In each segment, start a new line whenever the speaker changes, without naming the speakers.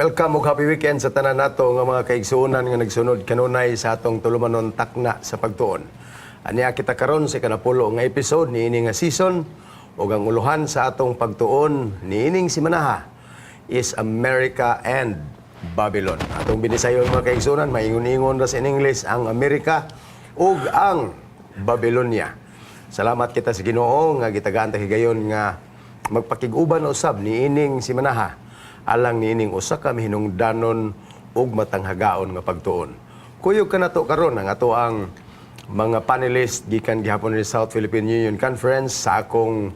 Welcome ug happy weekend sa tanan nato nga mga kaigsuonan nga nagsunod kanunay sa atong tulumanon Takna sa Pagtuon. Ania kita karon sa ikanapulo nga episode niini nga season, ug ang uluhan sa atong pagtuon niining simanaha is America and Babylon. Atong binisayon, mga kaigsuonan, maingon-ingon ra sa in English ang Amerika ug ang Babylonia. Salamat kita sa Ginoo nga gitagaan ta higayon nga magpakig-uban usab niining simanaha alang niining usa ka mahinungdanon ug matanghagaon nga pagtuon. Kuyog kanato karon ang ato ang mga panelist gikan gihapon ni South Philippine Union Conference. Sa akong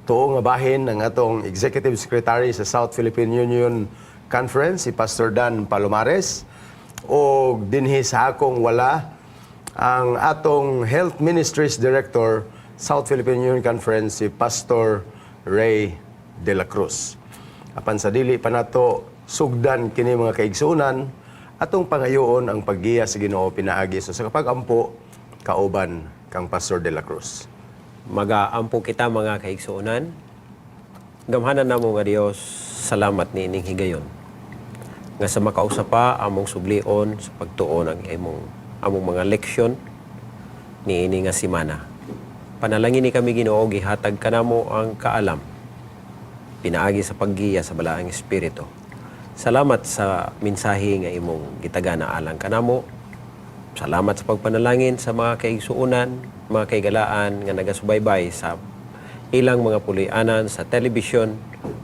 tuo nga bahin, ang atong Executive Secretary sa South Philippine Union Conference, si Pastor Dan Palomares, o dinhi sa akong wala, ang atong Health Ministries Director, South Philippine Union Conference, si Pastor Ray De La Cruz. Apan sa dili pa nato sugdan kini, mga kaigsuonan, atong pangayoon ang paggiya sa Ginoo pinaagi sa pag-ampo kauban kang Pastor De La Cruz.
Magaampo kita, mga kaigsuonan. Gamhanan namo nga Dios, salamat niining higayon nga sa makausa pa among sublion sa pagtuon ang imong among mga leksyon niini nga simana. Panalangin ni kami, Ginoo, gihatag kanamo ang kaalam pinaagi sa paggiya sa Balaang Espiritu. Salamat sa mensahe nga imong gitagana alang kanamo. Salamat sa pagpanalangin sa mga kaigsuonan, mga kaigalaan nga nagasubaybay sa ilang mga puloy-anan sa telebisyon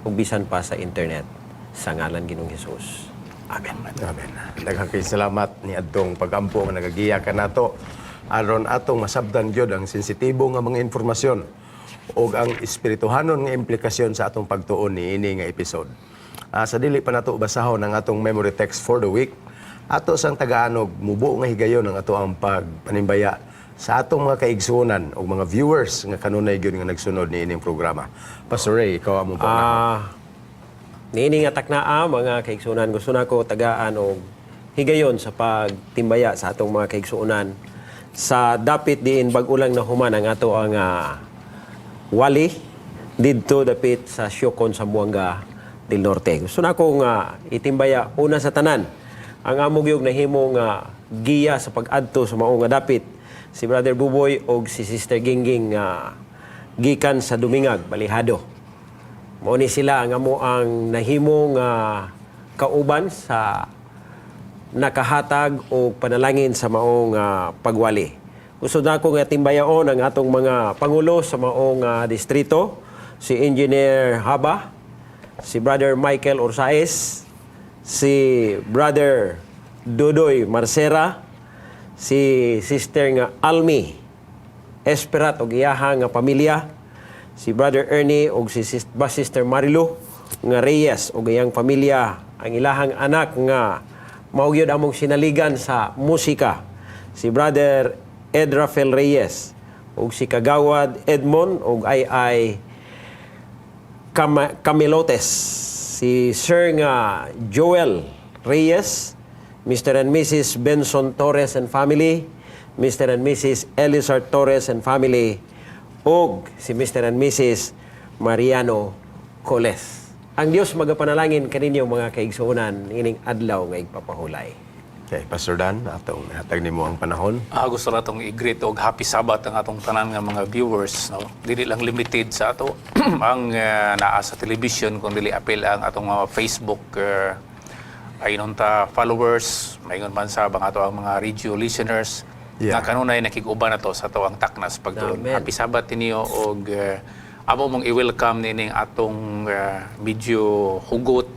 ug bisan pa sa internet. Sa ngalan Ginoong Hesus. Amen.
Amen. Daghang kay salamat ni adtong pagampo nga nagagiya kanato aron atong masabtan gyud ang sensitibo nga mga informasyon ug ang espirituhanon nga implikasyon sa atong pagtuon niini nga episode. Sa dili pa nato basahon ang atong memory text for the week, ato sang tagaan og mubo nga higayon ang ato ang pagpanimbaya sa atong mga kaigsuonan ug mga viewers nga kanunay gyud nga nagsunod niining programa. Pastor Ray, ikaw among panahon.
Niini nga taknaa, mga kaigsuonan, gusto nako tagaan og higayon sa pagtimbaya sa atong mga kaigsuonan sa dapit diin bag-o lang nahuman ang ato ang wali didto dapit sa Siocon, Zamboanga del Norte. Gusto nako nga itimbaya una sa tanan ang amo gyud nahimo nga giya sa pag-adto sa mao nga dapit, si Brother Buboy og si Sister Gingging nga gikan sa Dumingag, Balihado. Mao ni sila ang amo ang nahimo nga kauban sa nakahatag og panalangin sa maong pagwali. Gusto nako nga timbayaon ang atong mga pangulo sa maong distrito, si Engineer Haba, si Brother Michael Orsaes, si Brother Dudoy Marcera, si Sister nga Almi Esperat og iyaha nga pamilya, si Brother Ernie og si Sister Marilu nga Reyes og iyang pamilya, ang ilahang anak nga mao gyud among sinaligan sa musika, si Brother Ed Rafael Reyes og si Kagawad Edmond og ay ay Camilotes, si Sir nga Joel Reyes, Mr. and Mrs. Benson Torres and family, Mr. and Mrs. Elizar Torres and family, ug si Mr. and Mrs. Mariano Coles. Ang Dios magapanalangin kaninyo, mga kaigsuonan, ining adlaw nga igpapahulay.
Okay, Pastor Dan, atong hatag nimo ang panahon.
Gusto na itong i-greet og happy Sabbath ang atong tanan nga mga viewers, no? Dili lang limited sa ato ang naa sa television kung dili apil ang atong mga Facebook ayon ta followers, maingon man sa bang ato ang mga radio listeners nga kanunay nakig-uban nato sa ato ang Takna sa Pagtuon.
Amen.
Happy Sabbath ninyo og amo mong i-welcome nining atong medyo hugot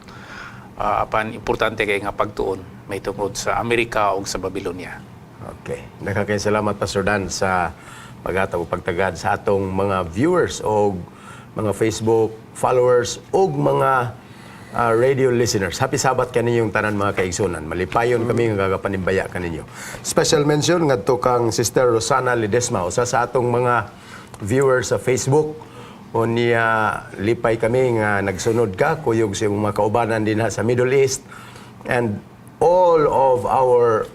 apan importante kay nga pagtuon may tungod sa Amerika ug sa Babylonia.
Okay. Daghang kay salamat, Pastor Dan, sa paghatag o pagtagad sa atong mga viewers o mga Facebook followers o mga radio listeners. Happy Sabbath kaninyong tanan, mga kaigsunan. Malipayon kami nga gagapanimbaya kaninyo. Special mention ngadto kang Sister Rosana Ledesma, usa sa atong mga viewers sa Facebook. O niya, lipay kami nga nagsunod ka kuyog sa imong mga kaubanan dinha sa Middle East and all of our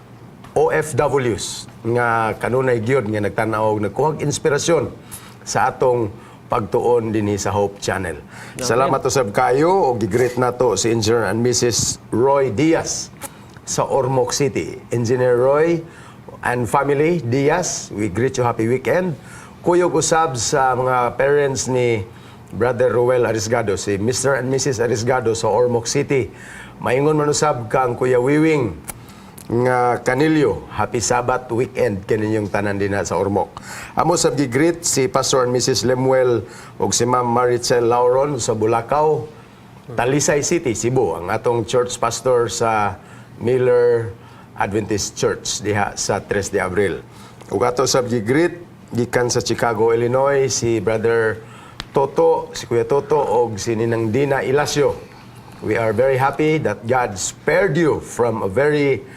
OFWs nga kanunay gyud nga nagtan-aw og nagkuhag inspirasyon sa atong pagtuon dinhi sa Hope Channel. Salamat usab kayo og gi-greet nato si Engineer and Mrs. Roy Diaz sa Ormoc City. Engineer Roy and family Diaz, we greet you, happy weekend. Kuyog usab sa mga parents ni Brother Ruel Arisgado, si Mr. and Mrs. Arisgado sa Ormoc City. Maingon man usab kang Kuya Wiwing nga Canilio, happy Sabbath weekend kaninyong tanan dinha sa Ormoc. Amo sab gi-greet si Pastor and Mrs. Lemuel ug si Ma'am Maricel Lauron sa Bulacau, Talisay City, Cebu, ang atong church pastor sa Miller Adventist Church diha sa 3 de Abril. Ug ato sab gi-greet gikan sa Chicago, Illinois, si Brother Toto, si Kuya Toto og si Ninang Dina Ilasio. We are very happy that God spared you from a very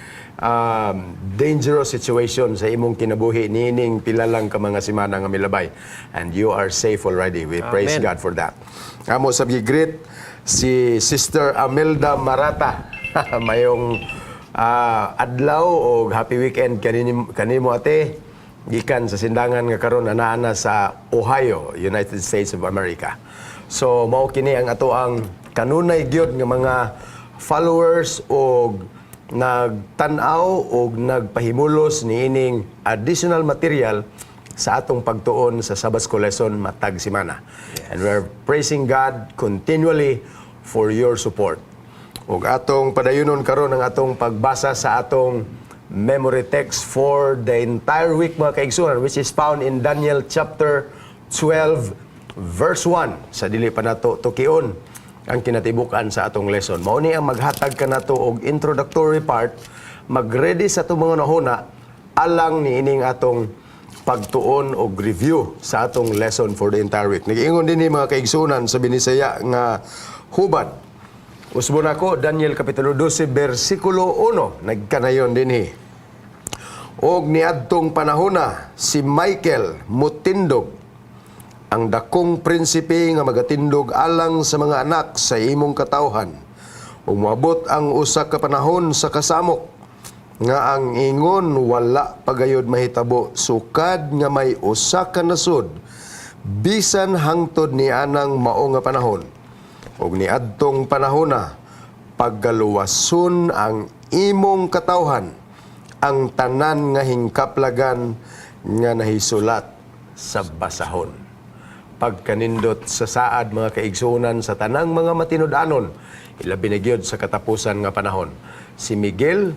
dangerous situation sa imong kinabuhi niining pila lang ka mga semana nga milabay. And you are safe already. We praise
Amen.
God for that. Amo sab gi-greet si Sister Amelda Marata. Mayong adlaw og happy weekend kanimo, ate, gikan sa Sindangan nga karon anaa na sa Ohio, United States of America. So mao kini ang ato ang kanunay gyud nga mga followers og nagtan-aw og nagpahimulos niining additional material sa atong pagtuon sa Sabbath School lesson matag semana. And we're praising God continually for your support. Ug atong padayunon karon ang atong pagbasa sa atong memory text for the entire week, mga kaigsunan, which is found in Daniel chapter 12 verse 1. Sa dili pa nato tukion ang kinatibuk-an sa atong lesson, mao ni ang maghatag kanato og introductory part, magready sa atong mga hunahuna alang niining atong pagtuon og review sa atong lesson for the entire week. Nag-ingon dinhi, mga kaigsunan, sa Binisaya nga hubad. Usbon ako, Daniel Kapitulo 12, versikulo 1, nagkanayon dinhi. "Og niadtong panahona, si Michael mutindog, ang dakong prinsipe nga magatindog alang sa mga anak sa imong katawhan. Ug moabot ang usa ka panahon sa kasamok nga ang ingon wala pagayod mahitabo sukad nga may usa ka nasod, bisan hangtod ni anang mao nga panahon. Ug niadtong panahona, paggaluwason ang imong katawhan, ang tanan nga hingkaplagan nga nahisulat sa basahon." Pagkanindot sa saad, mga kaigsuonan, sa tanang mga matinud-anon, ilabi na gyud sa katapusan nga panahon. Si Miguel,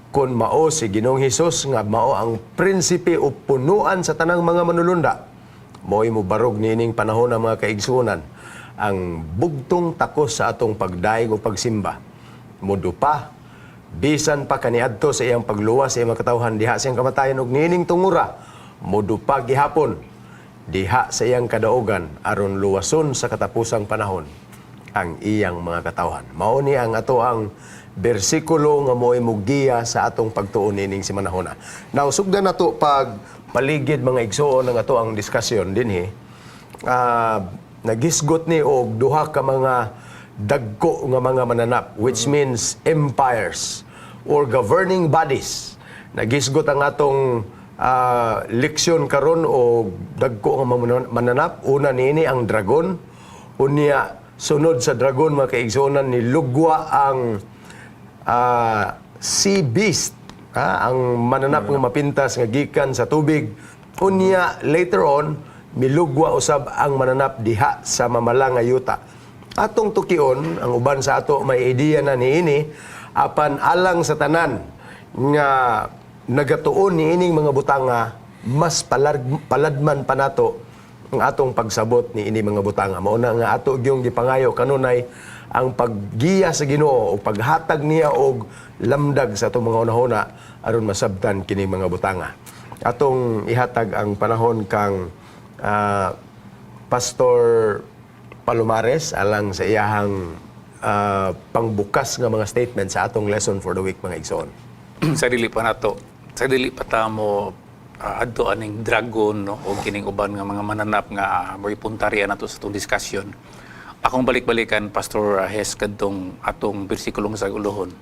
kon mao si Ginoong Hesus nga mao ang prinsipe o punuan sa tanang mga manulunda, mo'y mobarog niining panahon ng mga kaigsuonan ang bugtong takos sa atong pagdayeg o pagsimba. Modupa bisan pa kaniadto sa iyang pagluwas sa iyang mga katawhan diha sa iyang kamatayon, og niining tungura modupa gihapon diha sa iyang kadaugan aron luwason sa katapusang panahon ang iyang mga katawhan. Mao ni ang ato ang bersikulo nga mo'y mugiya sa atong pagtuon niining simanahona. Now, sugdan nato pag paligid, mga igsuon, ang ato ang diskusyon dinhi. Nagisgot ni og duha ka mga dagko nga mga mananap, which means empires or governing bodies. Nagisgot ang atong leksyon karon og dagko nga mga mananap. Una niini ang dragon. Unya sunod sa dragon, mga kaigsuonan, ni lugwa ang sea beast, ang mananap nga mapintas nga gikan sa tubig. Unya later on milugwa usab ang mananap diha sa mamala nga yuta. Atong tukion ang uban sa ato may ideya na niini, apan alang sa tanan nga nagatuon niining mga butanga, mas paladman pa nato ang atong pagsabot ni ini mga butanga. Mao na nga ato gyung gipangayo kanunay ang paggiya sa Ginoo o paghatag niya og lamdag sa atong mga hunahuna aron masabtan kini mga butanga. Atong ihatag ang panahon kang Pastor Palomares alang sa iyahang pangbukas nga mga statement sa atong lesson for the week, mga igsoon.
Sa dili pa ta mo adto aning dragon, no, o kining uban nga mga mananap nga mo'y puntarya nato sa atong discussion. Akong balik-balikan, Pastor Hes, kadtong atong bersikulong sa ulohon.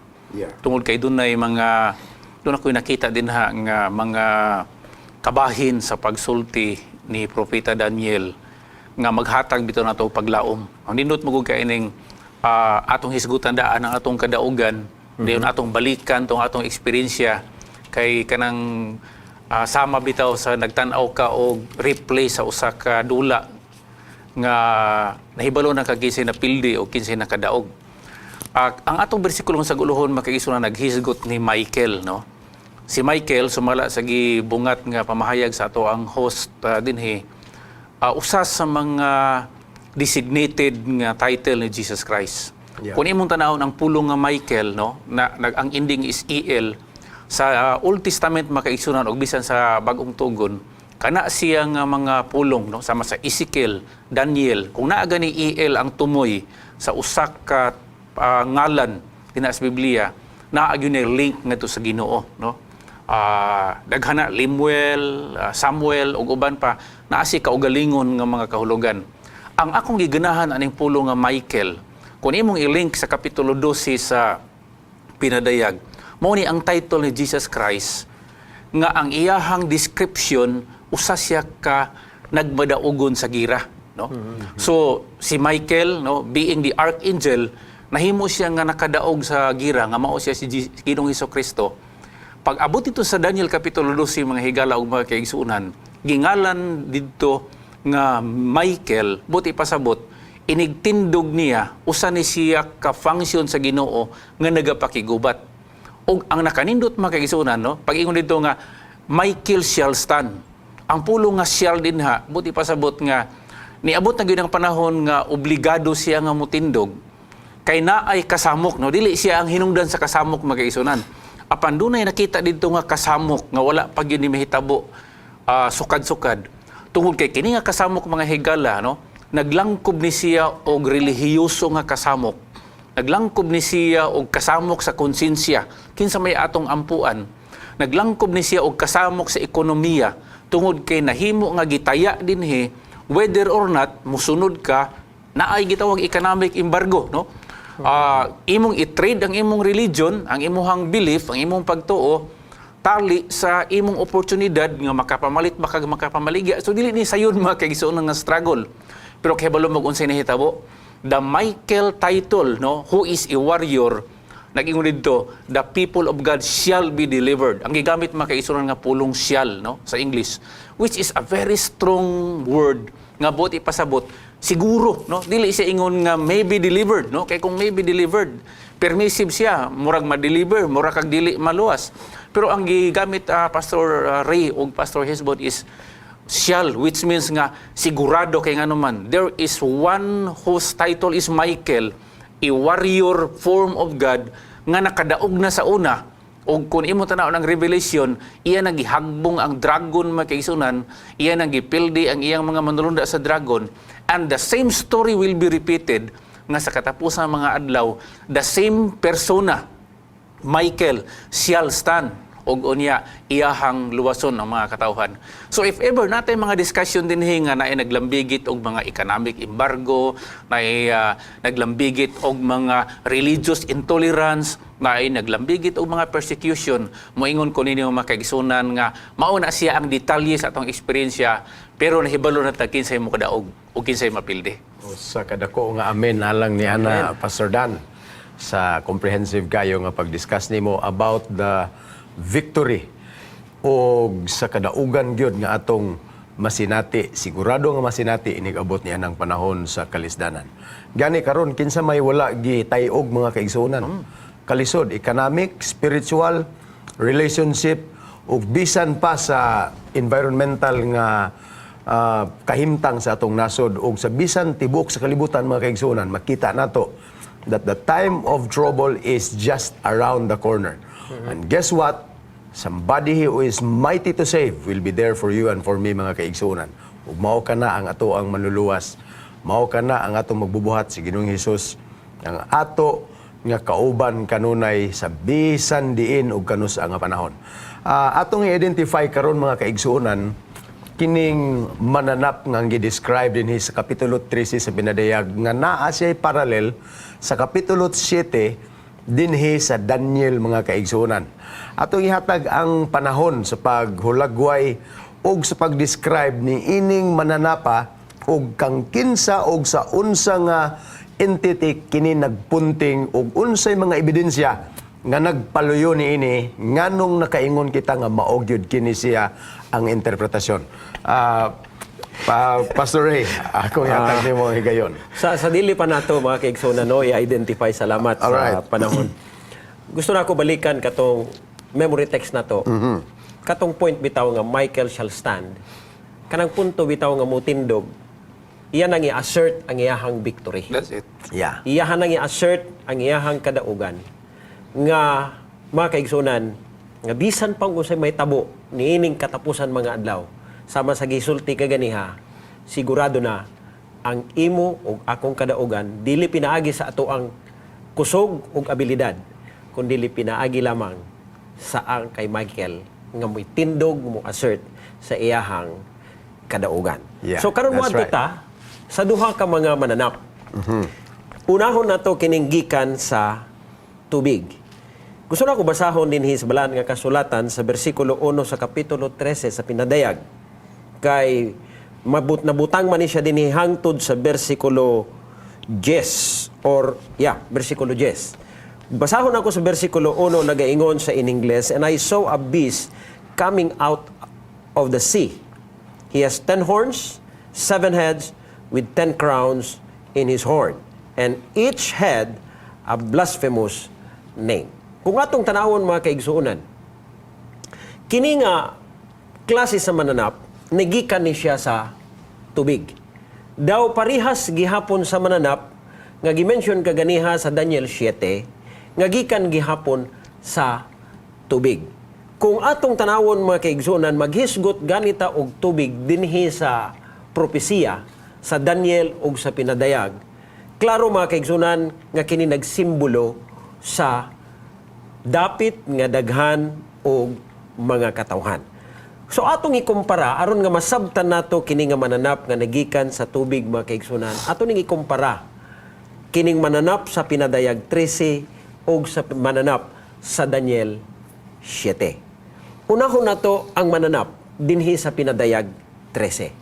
Tungod kay dunay mga doon ako'y nakita dinha nga mga kabahin sa pagsulti ni Propeta Daniel. Nga maghatag bitaw nato og paglaom. Ang nindot mo kay ining atong hisgutan daan ang atong kadaugan, dayon atong balikan tong atong eksperyensya kay kanang sama bitaw sa nagtan-aw ka og replay sa usa ka dula nga nahibalo na ka kinsay napildi o kinsay nakadaog. Ang atong bersikulo sa guluhon, makaigsoon, na naghisgot ni Michael, no? Si Michael, sumala sa gibungat nga pamahayag sa ato ang host dinhi, usa sa mga designated nga title ni Jesus Christ. Kung imong tanawon ang pulong nga Michael, no, na, ang ending is EL sa Old Testament, makaigsunan, og bisan sa Bagong Tugon, kana siya nga mga pulong, no, sama sa Ezekiel, Daniel, kung naa gani EL ang tumoy sa usa ka ngalan dinha sa Biblia, naa gyud ni link ngadto sa Ginoo, no. Daghan na, Limuel, Samuel ug uban pa, naa si kaugalingon nga mga kahulugan. Ang akong giganahan aning pulong nga Michael, kung imong i-link sa kapitulo 12 sa Pinadayag, mao ni ang title ni Jesus Christ nga ang iyahang description, usa siya ka nagmadaugon sa gira, no. So si Michael, no, being the archangel, nahimo siya nga nakadaog sa gira nga mao siya si Ginoong Kristo. Pag abot ito sa Daniel kapitulo 12, mga higala ug mga kaigsuonan, gingalan didto nga Michael, buot ipasabot, inigtindog niya, usa ni siya ka function sa Ginoo nga nagapakigubat. Og ang nakanindot, mga kaigsuonan, no, pag ingon dito nga Michael shall stand. Ang pulong nga shall dinha, buot ipasabot nga niabot na gyud ang panahon nga obligado siya nga mutindog kay naay kasamok, no. Dili siya ang hinungdan sa kasamok, mga kaigsuonan, apan dunay nakita didto nga kasamok nga wala pa gyud ni mahitabo sukad-sukad, tungod kay kini nga kasamok, mga higala, no, naglangkob ni siya og relihiyoso nga kasamok, naglangkob ni siya og kasamok sa konsensya, kinsa may atong ampuan, naglangkob ni siya og kasamok sa ekonomiya, tungod kay nahimo nga gitaya dinhi, whether or not musunod ka, naay gitawag economic embargo, no. Imong i-trade ang imong religion, ang imong belief, ang imong pagtuo tali sa imong oportunidad nga makapamalit ba kag makapamaligya. So dili ni sayon, mga kaigsuonan, nga struggle, pero kabalo mo unsay nahitabo. The Michael title, no, who is a warrior, nag-ingon didto, "The people of God shall be delivered." Ang gigamit, mga kaigsuonan, nga pulong "shall", no, sa English, which is a very strong word nga buot ipasabot siguro, no. Dili siya ingon nga "may be delivered", no, kay kung "may be delivered", permissive siya, murag ma-deliver, murag kag dili maluwas. Pero ang gigamit, Pastor Ray ug Pastor Hesbon, is "shall", which means nga sigurado kay ngano man there is one whose title is Michael, a warrior form of God nga nakadaog na sa una. Og kung imo tan-aw ng Revelation, iya nang gihagbong ang dragon, mga kaigsunan, iya nang gipildi ang iyang mga manulunda sa dragon, and the same story will be repeated nga sa katapusan ng mga adlaw, the same persona, Michael, shall stand og unya iyahang luwason ang mga katawhan. So if ever natay mga discussion dinhi nga naay naglambigit og mga economic embargo, naay naglambigit og mga religious intolerance, naay naglambigit og mga persecution, moingon ko ninyo, mga kaigsunan, nga mao na siya ang detalye sa atong eksperyensya, pero nahibalo na ta kinsay mo kadaog ug kinsay mapildi.
Usa ka dako nga amen alang ni ana, Pastor Dan, sa comprehensive kayo nga pag-discuss nimo about the victory o sa kadaugan gyud nga atong masinati, sigurado nga masinati inig abot niya ng panahon sa kalisdanan. Gani karon, kinsa may wala gitay-og, mga kaigsuonan? Kalisod, economic, spiritual, relationship ug bisan pa sa environmental nga kahimtang sa atong nasod ug sa bisan tibuok sa kalibutan, mga kaigsuonan, makita nato that the time of trouble is just around the corner. And guess what? Somebody who is mighty to save will be there for you and for me, mga kaigsuonan. Ug mao kana ang ato ang manluluwas. Mao kana ang atong magbubuhat, si Ginoong Hesus, ang ato nga kauban kanunay sa bisan diin ug kanusa nga panahon. Atong i-identify karon, mga kaigsuonan, kining mananap nga ang gi-describe dinhi sa kapitulo 13 sa Pinadayag nga naa siya parallel sa kapitulo 7 dinhi sa Daniel, mga kaigsuonan. Atong ihatag ang panahon sa paghulagway ug sa pag-describe ni ining mananapa. Ug kang kinsa og sa unsa nga entity kini nagpunting ug unsay mga ebidensya nga nagpaluyo niini, nganong nakaingon kita nga mao gyud kini siya ang interpretasyon. Pastor Ray, ako yatag nimo ang higayon.
Sa dili pa nato, mga kaigsoon, no, i-identify, salamat sa panahon. Gusto na ako balikan katong memory text na to. Katong point bitaw nga "Michael shall stand." Kanang punto bitaw nga mutindog. Iyan ang i-assert ang iyahang victory.
That's it.
Iyahan ang i-assert ang iyahang kadaugan. Nga mga kaigsunan, nga bisan pang unsay may tabo niining katapusan mga adlaw, sama sa gisulti kaganiha, sigurado na ang imo ug akong kadaugan dili pinaagi sa ato ang kusog ug abilidad, kundi pinaagi lamang sa ang kay Michael nga mo'y tindog, mo assert sa iyahang kadaugan.
Yeah,
So karon mo
that's
adto
right.
ta sa duha ka mga mananap. Unahon nato kining gikan sa tubig. Gusto na ko basahon dinhi sa balaan nga kasulatan sa bersikulo 1 sa kapitulo 13 sa Pinadayag. Kay mabut nabutang man ni siya dinhi hangtod sa bersikulo 10 or yeah, bersikulo 10. Basahon ako sa bersikulo 1, nagaingon sa in English, "And I saw a beast coming out of the sea. He has 10 horns, seven heads, with 10 crowns in his horn, and each head a blasphemous name." Kung atong tanawon, mga kaigsuonan, kini nga klase sa mananap, nagikan ni siya sa tubig. Daw parihas gihapon sa mananap nga gimension kaganiha sa Daniel 7, nga gikan gihapon sa tubig. Kung atong tanawon, mga kaigsuonan, maghisgot ganita og tubig dinhi sa propesiya sa Daniel ug sa Pinadayag. Klaro, mga kaigsuonan, nga kini nagsimbolo sa dapit nga daghan og mga katawhan. So atong ikumpara aron nga masabtan nato kini nga mananap nga nagikan sa tubig, mga kaigsunan. Ato ning ikumpara kining mananap sa Pinadayag 13 ug sa mananap sa Daniel 7. Unahon nato ang mananap dinhi sa Pinadayag 13.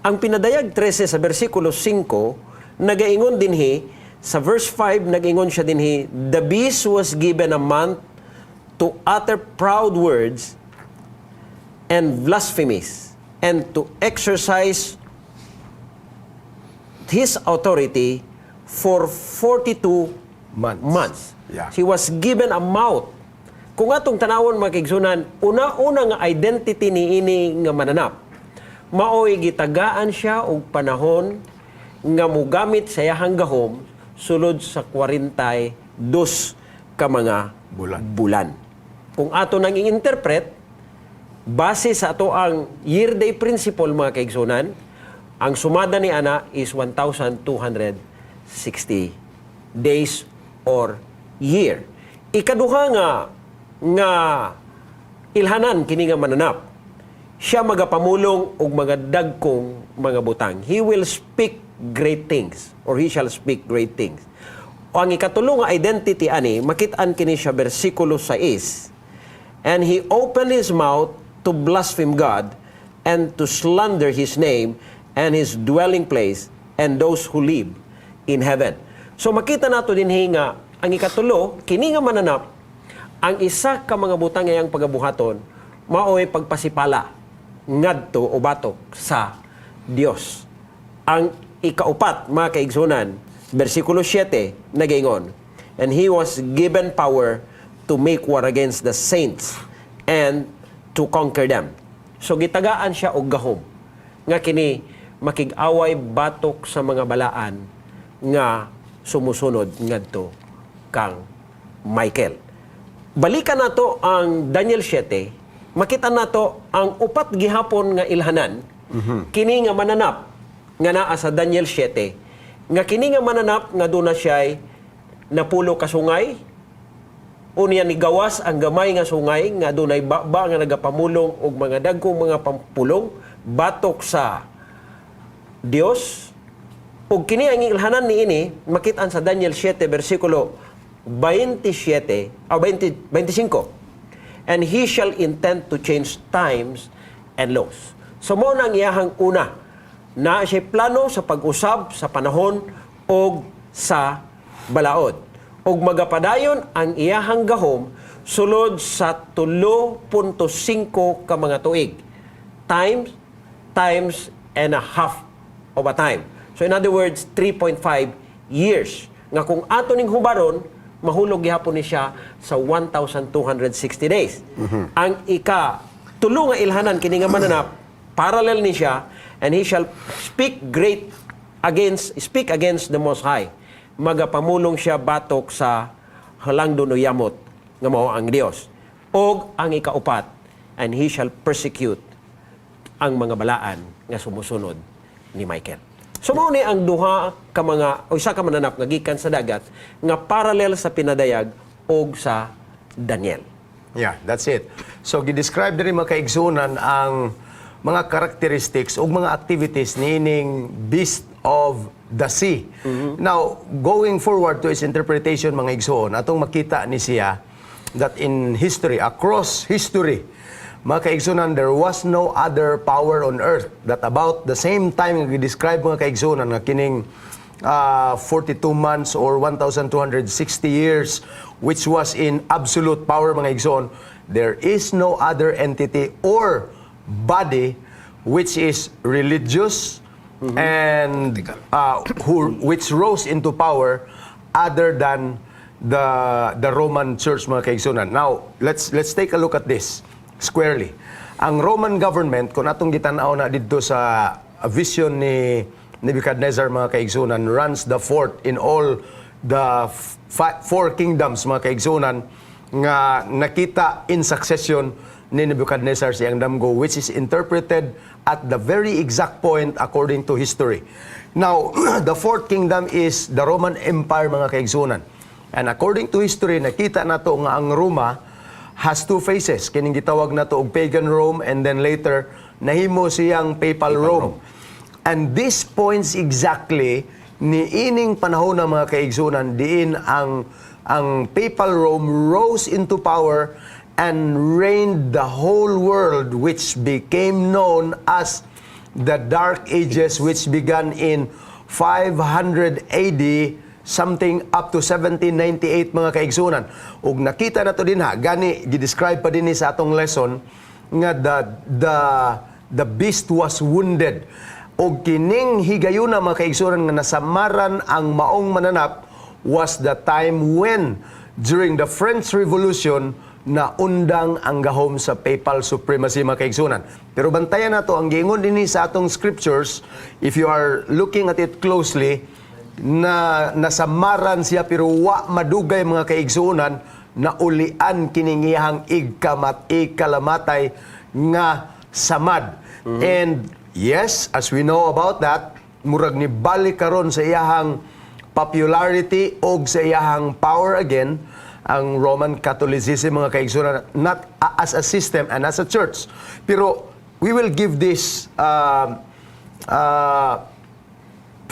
Ang Pinadayag 13 sa bersikulo 5 nagaingon dinhi sa verse 5, nag-ingon siya dinhi, "The beast was given a month to utter proud words and blasphemies and to exercise his authority for 42
months.
Months." He was given a mouth. Kung atong tanawon, mga kaigsunan, una-una nga identity ni ini nga mananap, maoy gitagaan siya og panahon nga mugamit sa iyahang gahom sulod sa 42 ka mga
bulan.
Bulan. Kung ato nang i-interpret, base sa ato ang year-day principle, mga kaigsunan, ang sumada ni ana is 1,260 days or year. Ikaduha nga ilhanan kini nga mananap. Siya magapamulong og mga dagkong mga butang. He will speak great things or he shall speak great things. O ang ikatulo nga identity ani, makit-an kini siya bersikulo 6. "And he opened his mouth to blaspheme God and to slander his name and his dwelling place and those who live in heaven." So makita nato dinhi nga ang ikatulo, kini nga mananap, ang isa ka mga butang iyang pagabuhaton maoy pagpasipala ngadto o batok sa Dios. Ang ikaupat, mga kaigsunan, bersikulo 7, nagaingon, "And he was given power to make war against the saints and to conquer them." So gitagaan siya og gahom nga kini makig-away batok sa mga balaan nga sumusunod ngadto kang Michael. Balikan nato ang Daniel 7, makita nato ang upat gihapon nga ilhanan kini nga mananap nga naa sa Daniel 7, nga kini nga mananap nga duna siya'y napulo ka sungay, unya ni gawas ang gamay nga sungay nga dunay baba nga nagapamulong og mga dagkong mga pampulong batok sa Dios. Ug kini ang ilhanan niini makit-an sa Daniel 7 bersikulo 27 o 20, 25. "And he shall intend to change times and laws." So mo nang iyahang una Naa siya plano sa pag-usab sa panahon og sa balaod. Og magapadayon ang iyahang gahom sulod sa 3.5 ka mga tuig. Times, times and a half of a time. So in other words, 3.5 years. Nga kung ato ning hubaron, mahulog gihapon ni siya sa 1,260 days. Ang ika tulo nga ilhanan kini nga mananap, parallel ni siya, and he shall speak against the Most High. Magapamulong siya batok sa halangdon o yamot nga mao ang Dios. Og ang ikaupat, and he shall persecute ang mga balaan nga sumusunod ni Michael. So mao ni ang duha ka mga o isa ka mananap nga gikan sa dagat nga parallel sa pinadayag og sa Daniel.
Yeah, that's it. So, gi-describe diri, mga kaigsunan, ang mga characteristics ug mga activities niining beast of the sea. Now, going forward to its interpretation, mga igsoon, atong makita ni siya that in history, across history, mga kaigsunan, there was no other power on earth that about the same time nga gi-describe, mga kaigsunan, nga kining 42 months or 1,260 years, which was in absolute power, mga igsoon, there is no other entity or body which is religious and who which rose into power other than the Roman Church, mga kaigsunan. Now, let's take a look at this squarely. Ang Roman government, kung atong gitan-aw na didto sa vision ni Nebuchadnezzar, mga kaigsunan, runs the fourth in all the four kingdoms, mga kaigsunan, nga nakita in succession ni Nebuchadnezzar siyang damgo, which is interpreted at the very exact point according to history. Now, the fourth kingdom is the Roman Empire, mga kaigsunan. And according to history, nakita nato nga ang Roma has two faces. Kining gitawag nato og pagan Rome and then later nahimo siyang papal Rome. And this points exactly ni ining panahon ng mga kaigsunan diin ang papal Rome rose into power and reigned the whole world, which became known as the Dark Ages, which began in 500 AD something up to 1798, mga kaigsunan. Ug nakita nato dinha, gani gi-describe pa dinhi sa atong lesson nga the beast was wounded. Og kining higayuna, mga kaigsunan, nga nasamaran ang maong mananap was the time when during the French Revolution na undang ang gahom sa papal supremacy, mga kaigsunan. Pero bantayan nato ang giingon dinhi sa atong scriptures, if you are looking at it closely, na nasamaran siya pero wa madugay, mga kaigsuonan, na ulian kining iyahang igkamat ikalamatay nga samad. And yes, as we know about that, murag ni balik karon sa iyahang popularity og sa iyahang power again ang Roman Catholicism, mga kaigsuonan, not as a system and as a church. Pero we will give this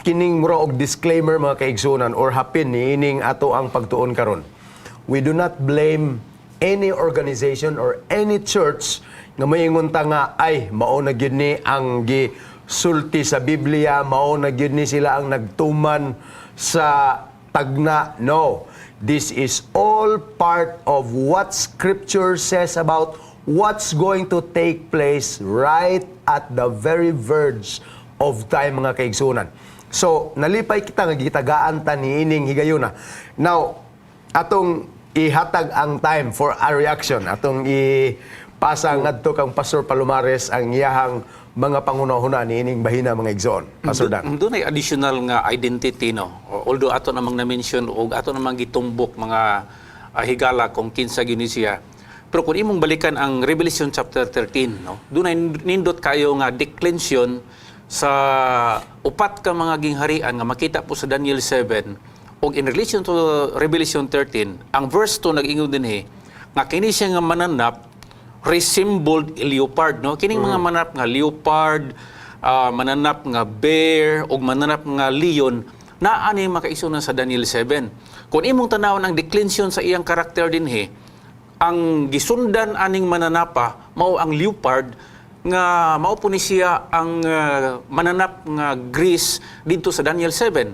kining mura og disclaimer, mga kaigsunan, or hapin niining ato ang pagtuon karon. We do not blame any organization or any church nga moingon ta nga ay mao na gyud ni ang gisulti sa Biblia, mao na gyud ni sila ang nagtuman sa tagna. No. This is all part of what Scripture says about what's going to take place right at the very verge of time, mga kaigsunan. So, nalipay kita nga gitagaan ta niining higayuna. Now, atong ihatag ang time for a reaction. Atong ipasa ngadto kang Pastor Palomares ang iyahang mga panghuna-huna niining bahina, mga igsoon. Pastor Dan.
Doon ay additional nga identity, no. Although ato namang na-mention og ato namang gitumbok mga higala kung kinsa gyud ni siya. Pero kung imong balikan ang Revelation chapter 13, no. Doon ay nindot kayo nga declension sa upat ka mga gingharian nga makita po sa Daniel 7 og in relation to Revelation 13, ang verse 2 nag-ingon dinhi nga kini siya nga mananap resembled a leopard, no? Kining mga mananap nga leopard, mananap nga bear ug mananap nga lion naa ni makaigsunan sa Daniel 7. Kung imong tanawon ang declension sa iyang karakter dinhi, ang gisundan aning mananapa mao ang leopard. nga mao po ni siya ang mananap nga Greece didto sa Daniel 7.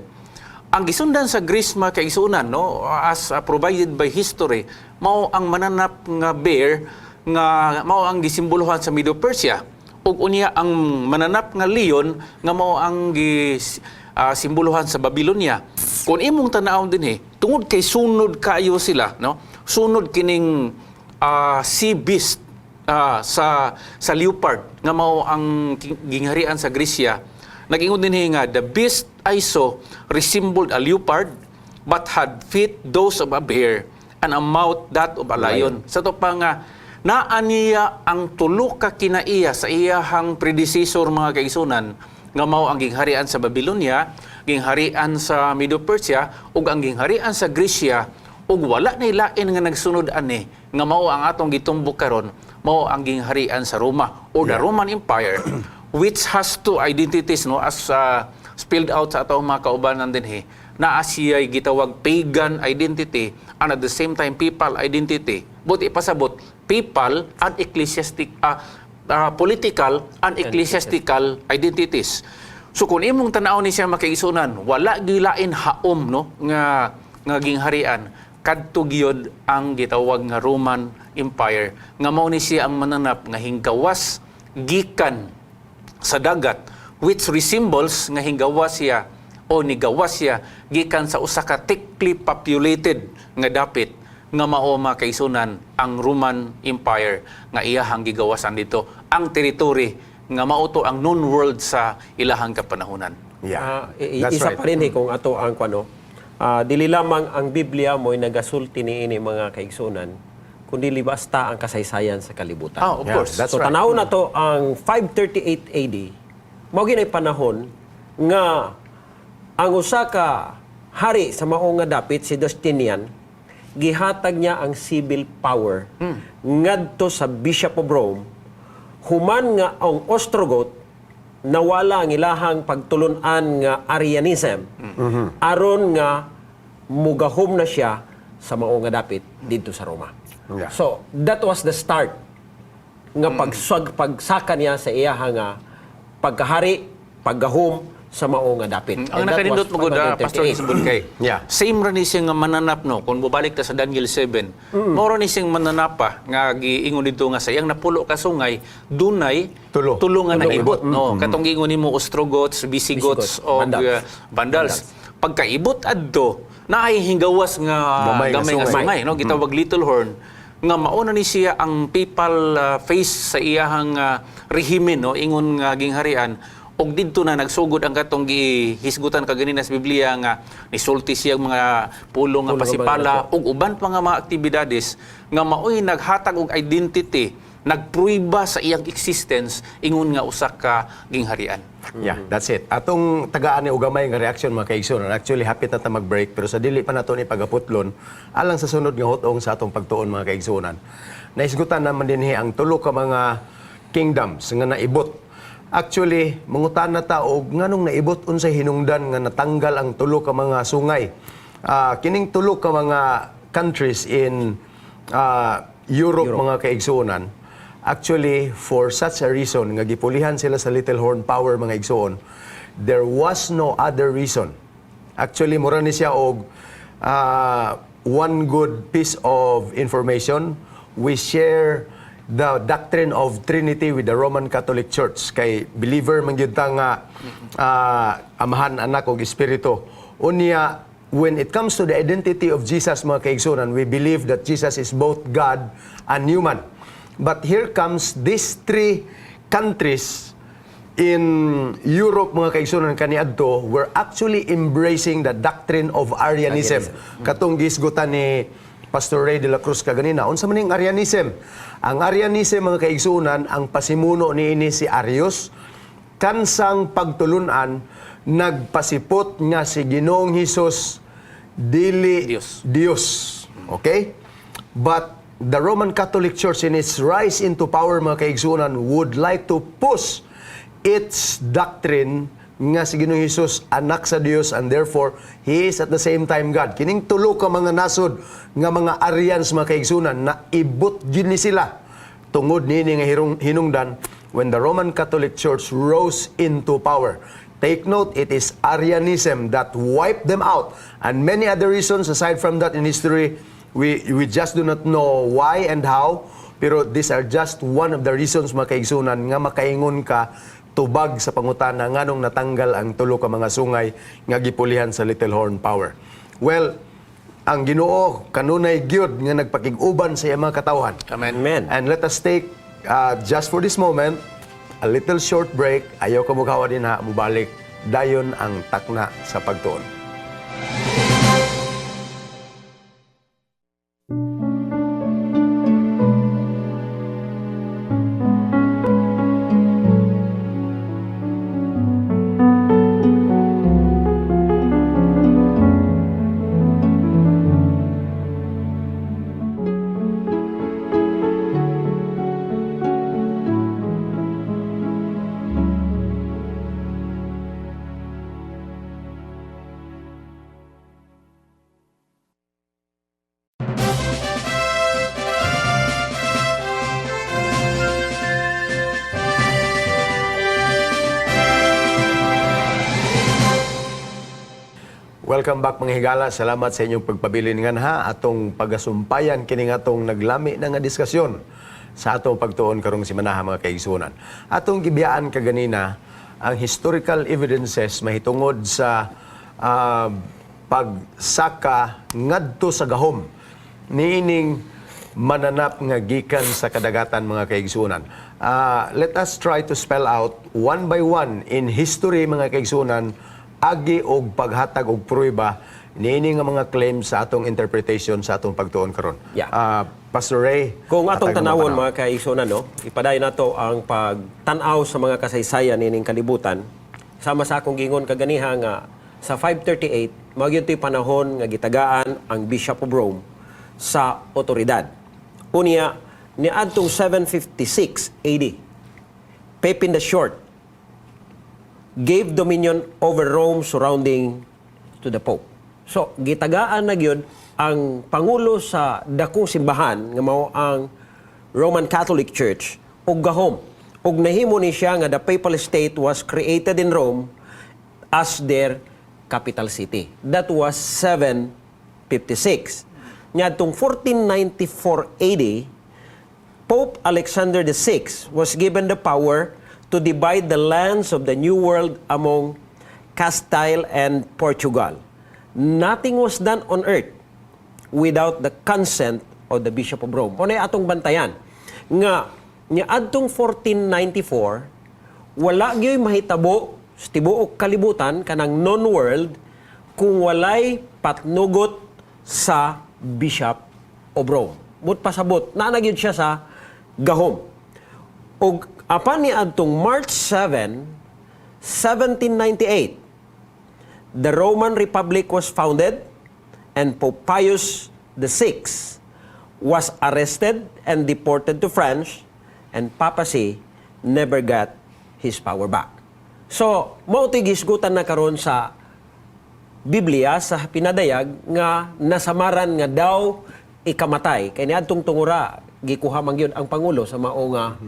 Ang gisundan sa Greece, mga kaigsuonan, no, as provided by history, mao ang mananap nga bear nga mao ang gisimboluhan sa Medo-Persia ug unya ang mananap nga leon nga mao ang gi simboluhan sa Babylonia. Kung imong tan-awon dinhi, tungod kay sunod kayo sila, no, sunod kining sea beast sa leopard nga mao ang gingharian sa Grecia. Nag-ingon dinhi nga the beast I saw resembled a leopard but had feet those of a bear and a mouth that of a lion. Sa ato pa nga naa niya ang tulo ka kinaiya sa iyahang predecessor, mga kaigsunan, nga mao ang gingharian sa Babylonia, gingharian sa Medo-Persia ug ang gingharian sa Grecia, ug wala na lain nga nagsunod ani nga mao ang atong gitumbok karon, mao ang gingharian sa Roma or the Roman Empire, which has two identities, no, as spelled out sa atong mga kaubanan dinhi. Naa siya'y gitawag pagan identity and at the same time papal identity. But ipasabot, papal and ecclesiastic, political and ecclesiastical identities. So kung imong tan-aw ni siya, mga kaigsuonan, wala gilain haom, no, nga gingharian kadto gyud ang gitawag nga Roman Empire nga mao ni siya ang mananap nga hinggawas gikan sa dagat, which resembles nga hinggawas siya o nigawas siya gikan sa usa ka thickly populated nga dapit nga mao, mga kaigsuonan, ang Roman Empire nga iyahang gigawasan dito ang territory nga mao to ang known world sa ilahang kapanahunan.
That's
Isa
right.
pa rin eh, kung ato ang kuano, dili lamang ang Biblia mo'y nagasulti niini, mga kaigsunan, kundi basta ang kasaysayan sa kalibutan.
Ah, of course.
That's
So
right.
tanaw na to ang 538 AD, mao ginay panahon nga ang usa ka hari sa mao nga dapit, si Justinian, gihatag niya ang civil power ngadto sa Bishop of Rome human nga ang Ostrogoth nawala ang ilahang pagtulunan nga Arianism aron nga mugahom na siya sa mao nga dapit didto sa Roma. So that was the start nga pagsaka niya sa iyaha nga pagkahari, paggahom sa mao nga dapit.
Ang
And that
nakanindot
was
mo gud, Pastor
538.
Isbon, kay same ra ni siya nga mananap, no, kung mobalik ta sa Daniel 7. Mao ra ni siyang mananapa nga giingon didto nga sa iyang napulo ka sungay dunay
Tulo.
tulo nga naibot, no, katong giingon nimo Ostrogoths, Visigoths
Visigoths,
og
Vandals.
Vandals. Pagkaibot adto, naay hinggawas nga
gamay nga
gamay nga
sungay.
sungay, no, gitawag Little Horn nga mao na ni siya ang papal face sa iyahang rehimen, no, ingon nga gingharian, og didto na nagsugod ang katong gihisgutan kaganina sa Biblia nga nisulti siya ang mga pulong nga
Pulong nga
pasipala ug uban pa nga mga aktibidades nga maoy naghatag og identity, nagpruiba sa iyang existence ingon nga usa ka gingharian.
Yeah, that's it. Atong tagaan ni ugamay nga reaction, mga kaigsoon. Actually, happy na ta mag-break pero sa dili pa nato ni pagaputlon alang sa sunod nga hotong sa atong pagtuon, mga kaigsuonan. Nahisgutan naman dinhi ang tulo ka mga kingdoms nga naibot. Actually, mangutan na ta og nganong naibot, unsay hinungdan nga natanggal ang tulo ka mga sungay. Kining tulo ka mga countries in Europe, mga kaigsuonan. Actually, for such a reason nga gipulihan sila sa Little Horn power, mga igsoon, there was no other reason. Actually, mura ni siya og one good piece of information. We share the doctrine of Trinity with the Roman Catholic Church. Kay believer man gyud ta nga Amahan, Anak ug Espiritu. Unya, when it comes to the identity of Jesus, mga kaigsunan, we believe that Jesus is both God and human. But here comes these three countries in Europe, mga kaigsunan, kaniadto were actually embracing the doctrine of Arianism. Katong gisgutan ni Pastor Ray de la Cruz kaganina. Unsa man ning Arianism? Ang Arianism, mga kaigsunan, ang pasimuno niini si Arius, kansang pagtulunan nagpasipot nga si Ginoong Hesus dili
Dios.
Dios. Okay? But the Roman Catholic Church in its rise into power, mga kaigsunan, would like to push its doctrine nga si Ginoong Hesus anak sa Dios and therefore he is at the same time God. Kining tulo ka mga nasod nga mga Arians, mga kaigsunan, na ibot gyud ni sila tungod niini nga hinungdan. when the Roman Catholic Church rose into power. Take note, it is Arianism that wiped them out. And many other reasons aside from that in history, we just do not know why and how. Pero these are just one of the reasons, mga kaigsunan, nga makaingon ka tubag sa pangutana nganong natanggal ang tulo ka mga sungay nga gipulihan sa Little Horn Power. Well, ang Ginoo kanunay gyud nga nagpakig-uban sa iyang mga katawhan.
Amen.
Amen.
And let us take, just for this moment, a little short break. Ayaw ka mukawa dinha, mubalik. Dayon ang takna sa pagtuon. Welcome back, mga higala. Salamat sa inyong pagpabilin nganha atong pagasumpayan kining atong naglami na nga diskusyon sa atong pagtuon karong simanaha, mga kaigsunan. Atong gibiyaan kaganina ang historical evidences mahitungod sa pagsaka ngadto sa gahom niining mananap nga gikan sa kadagatan, mga kaigsunan. Let us try to spell out one by one in history, mga kaigsunan, agi og paghatag og pruweba niini nga mga claims sa atong interpretation sa atong pagtuon karon. Pastor Ray,
Kung atong
hatag mo
tanawon,
panahon.
mga kaigsunan, no, ipadayon nato ang pagtan-aw sa mga kasaysayan nining kalibutan. Sama sa akong gingon kaganiha nga sa 538, mao gyud to'y panahon nga gitagaan ang Bishop of Rome sa otoridad. Unya, niadtong 756 AD, Pepin the Short gave dominion over Rome surrounding to the Pope. So, gitagaan na gyud ang pangulo sa dakong simbahan nga mao ang Roman Catholic Church og gahom. Ug nahimo ni siya nga the Papal State was created in Rome as their capital city. That was 756. Niadtong 1494 AD, Pope Alexander VI was given the power to divide the lands of the New World among Castile and Portugal. Nothing was done on earth without the consent of the Bishop of Rome. Mao atong bantayan nga niadtong 1494, wala gyoy mahitabo sa tibuok kalibutan kanang known world kung walay patnugot sa Bishop of Rome. But pasabot, naa na gyud siya sa gahom. Og apan ni adtong March 7, 1798, the Roman Republic was founded and Pope Pius VI was arrested and deported to France, and papacy never got his power back. So, mao to'y gisgutan na karon sa Biblia sa pinadayag nga nasamaran nga daw ikamatay. Kay niadtong tungura, gikuha man gyud ang pangulo sa mao nga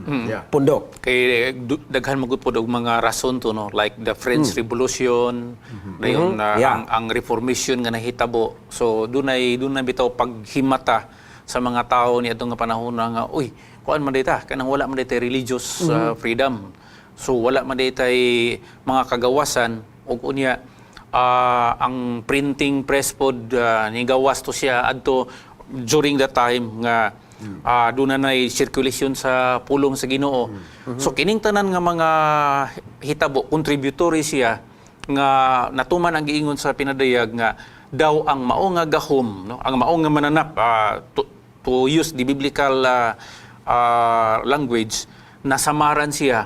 pundok.
Kay daghan man gud pod og mga rason to, no, like the French Revolution dayon na ang Reformation nga nahitabo. So dunay bitaw paghimata sa mga tao ni adtong nga panahon na nga, uy, kuan man dita, kanang wala man ditay religious freedom, so wala man ditay mga kagawasan. Ug unya ang printing press pod nigawas to siya adto during the time nga doon na nay circulation sa pulong sa Ginoo. So kining tanan nga mga hitabo, contributory siya nga natuman ang giingon sa pinadayag nga daw ang mao nga gahom, no, ang mao nga mananap, to use the biblical language, nasamaran siya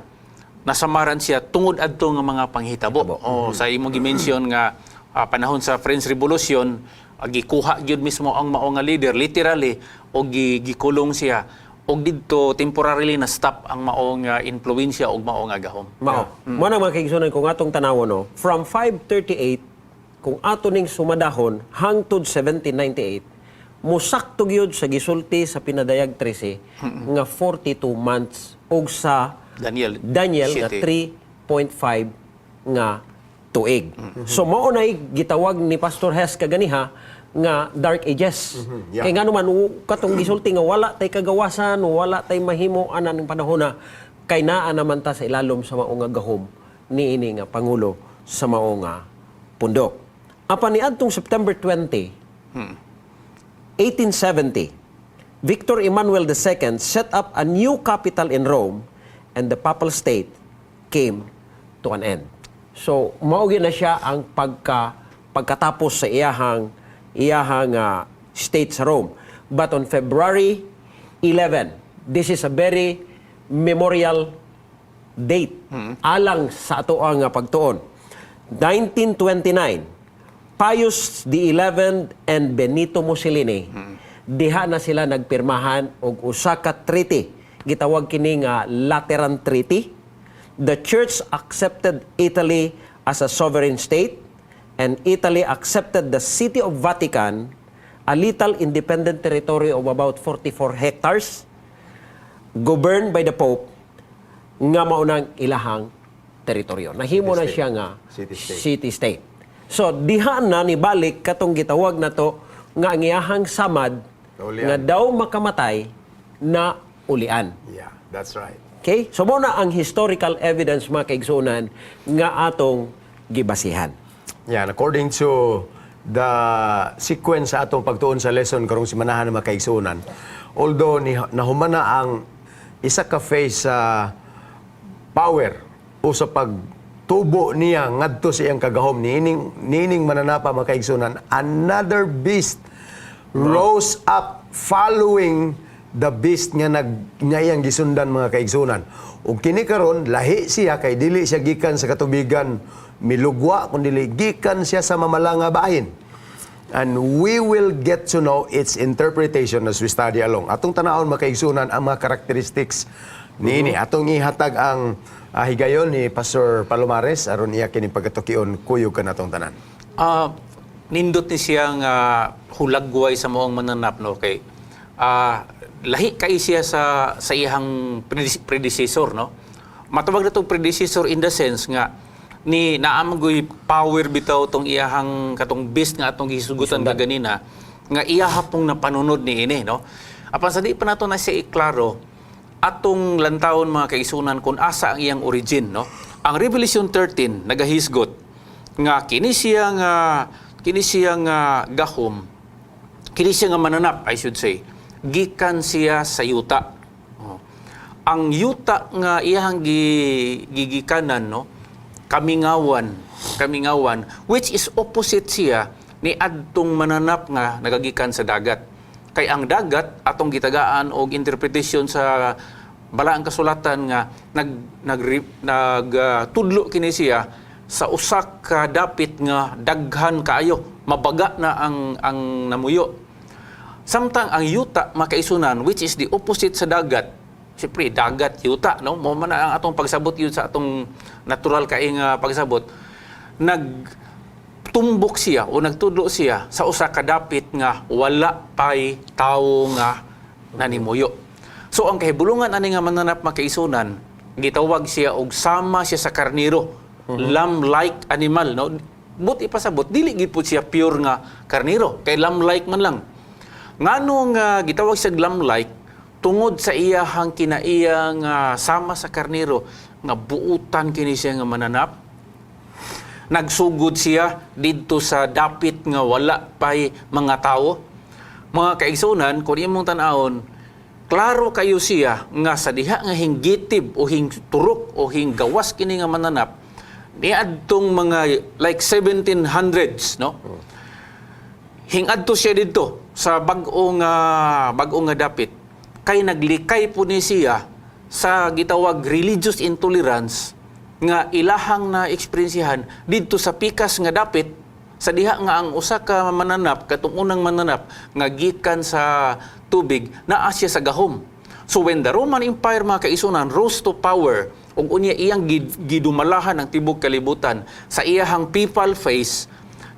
tungod adto nga mga panghitabo. Oh, sa imong gi-mention nga panahon sa French Revolution, gikuha gyud mismo ang mao nga leader literally og gikulong siya og didto temporarily na stop ang mao nga influensya og mao nga gahom.
Mao. Mao na, mga kaigsunan, kung atong tanawon, no, from 538 kung ato ning sumadahon hangtod 1798, musakto gyud sa gisulti sa Pinadayag 13 nga 42 months og sa
Daniel
Daniel nga
7.
3.5 nga tuig. So mao nay gitawag ni Pastor Hess kaganiha nga Dark Ages. Kay ngano man katong gisulti nga wala tay kagawasan, wala tay mahimo anan ng panahon na kay naa naman ta sa ilalom sa mao nga gahom niini nga pangulo sa mao nga pundok. Apan niadtong September 20, 1870, Victor Emmanuel II set up a new capital in Rome and the Papal State came to an end. So, mao gyud na siya ang pagkatapos sa iyahang state sa Rome. But on February 11, this is a very memorial date alang sa atoang nga pagtuon. 1929, Pius XI and Benito Mussolini, diha na sila nagpirmahan og usa ka treaty. Gitawag kini nga Lateran Treaty. The Church accepted Italy as a sovereign state and Italy accepted the City of Vatican, a little independent territory of about 44 hectares, governed by the Pope, nga maunang ilahang teritoryo. Nahimo na
City-state.
siya nga
City-state.
city-state. So diha na nibalik katong gitawag na to nga ang iyahang samad
Naulian.
nga daw makamatay na ulian.
Yeah, that's right.
Okay? So mao na ang historical evidence, mga kaigsunan, nga atong gibasihan.
Yan, according to the sequence sa atong pagtuon sa lesson karong simanahan ng mga kaigsunan, although nahumana ang isa ka phase sa power o sa pagtubo niya ngadto sa iyang kagahom niining mananapa, mga kaigsunan, another beast rose up following the beast nga nag nga iyang gisundan, mga kaigsunan. Ug kini karon lahi siya kay dili siya gikan sa katubigan milugwa kun dili gikan siya sa mamala nga bahin, and we will get to know its interpretation as we study along. Atong tanawon, mga kaigsunan, ang mga characteristics niini. Atong ihatag ang higayon ni Pastor Palomares aron iya kini pagkatukion kuyog kanatong tanan.
Nindot ni siyang hulagway sa maong mananap, no, kay lahi kay siya sa iyang predecessor, no. Matawag na tong predecessor in the sense nga ni naamgoy power bitaw tong iyahang katong beast nga atong gisugutan kaganina nga iyaha pong napanunod ni ini, no. Apan sa di pa nato na siya iklaro, atong lantawon, mga kaigsunan, kung asa ang iyang origin, no. Ang Revelation 13 nagahisgot nga kini siya nga gahom, kini siya nga mananap, I should say, gikan siya sa yuta. Oh. Ang yuta nga iyang gigikanan, no, kamingawan, kamingawan, which is opposite siya ni adtong mananap nga nagagikan sa dagat. Kay ang dagat atong gitagaan og interpretation sa Balaang Kasulatan nga nag nag nag tudlo kini siya sa usa ka dapit nga daghan kaayo, mabaga na ang namuyo. Samtang ang yuta, makaisunan, which is the opposite sa dagat. Siyempre, dagat, yuta, no? Mao man na ang atong pagsabot yun sa atong natural kay nga pagsabot. Nagtumbok siya o nagtudlo siya sa usa ka dapit nga wala pay tawo nga nanimuyo. So ang kahibulungan ani nga mananap, makaisunan, gitawag siya og sama siya sa karniro, lamb-like animal, no? But ipasabot, dili gid pud siya pure nga karniro, kay lamb-like man lang. Ngano nga gitawag siya lamb-like? Tungod sa iyahang kinaiya nga sama sa karniro nga buutan kini siya nga mananap. Nagsugod siya didto sa dapit nga wala pay mga tawo. Mga kaigsunan, kung imong tan-awon, klaro kayo siya nga sa diha nga hinggitib o hingturok o hinggawas kini nga mananap niadtong mga like 1700s, no? Hingadto siya didto sa bag-o nga dapit kay naglikay po ni siya sa gitawag religious intolerance nga ilahang na eksperyensyahan didto sa pikas nga dapit sa diha nga ang usa ka mananap, katong unang mananap nga gikan sa tubig, naa siya sa gahom. So when the Roman Empire, mga kaisunan, rose to power ug unya iyang gidumalahan ang tibok kalibutan sa iyahang papal phase,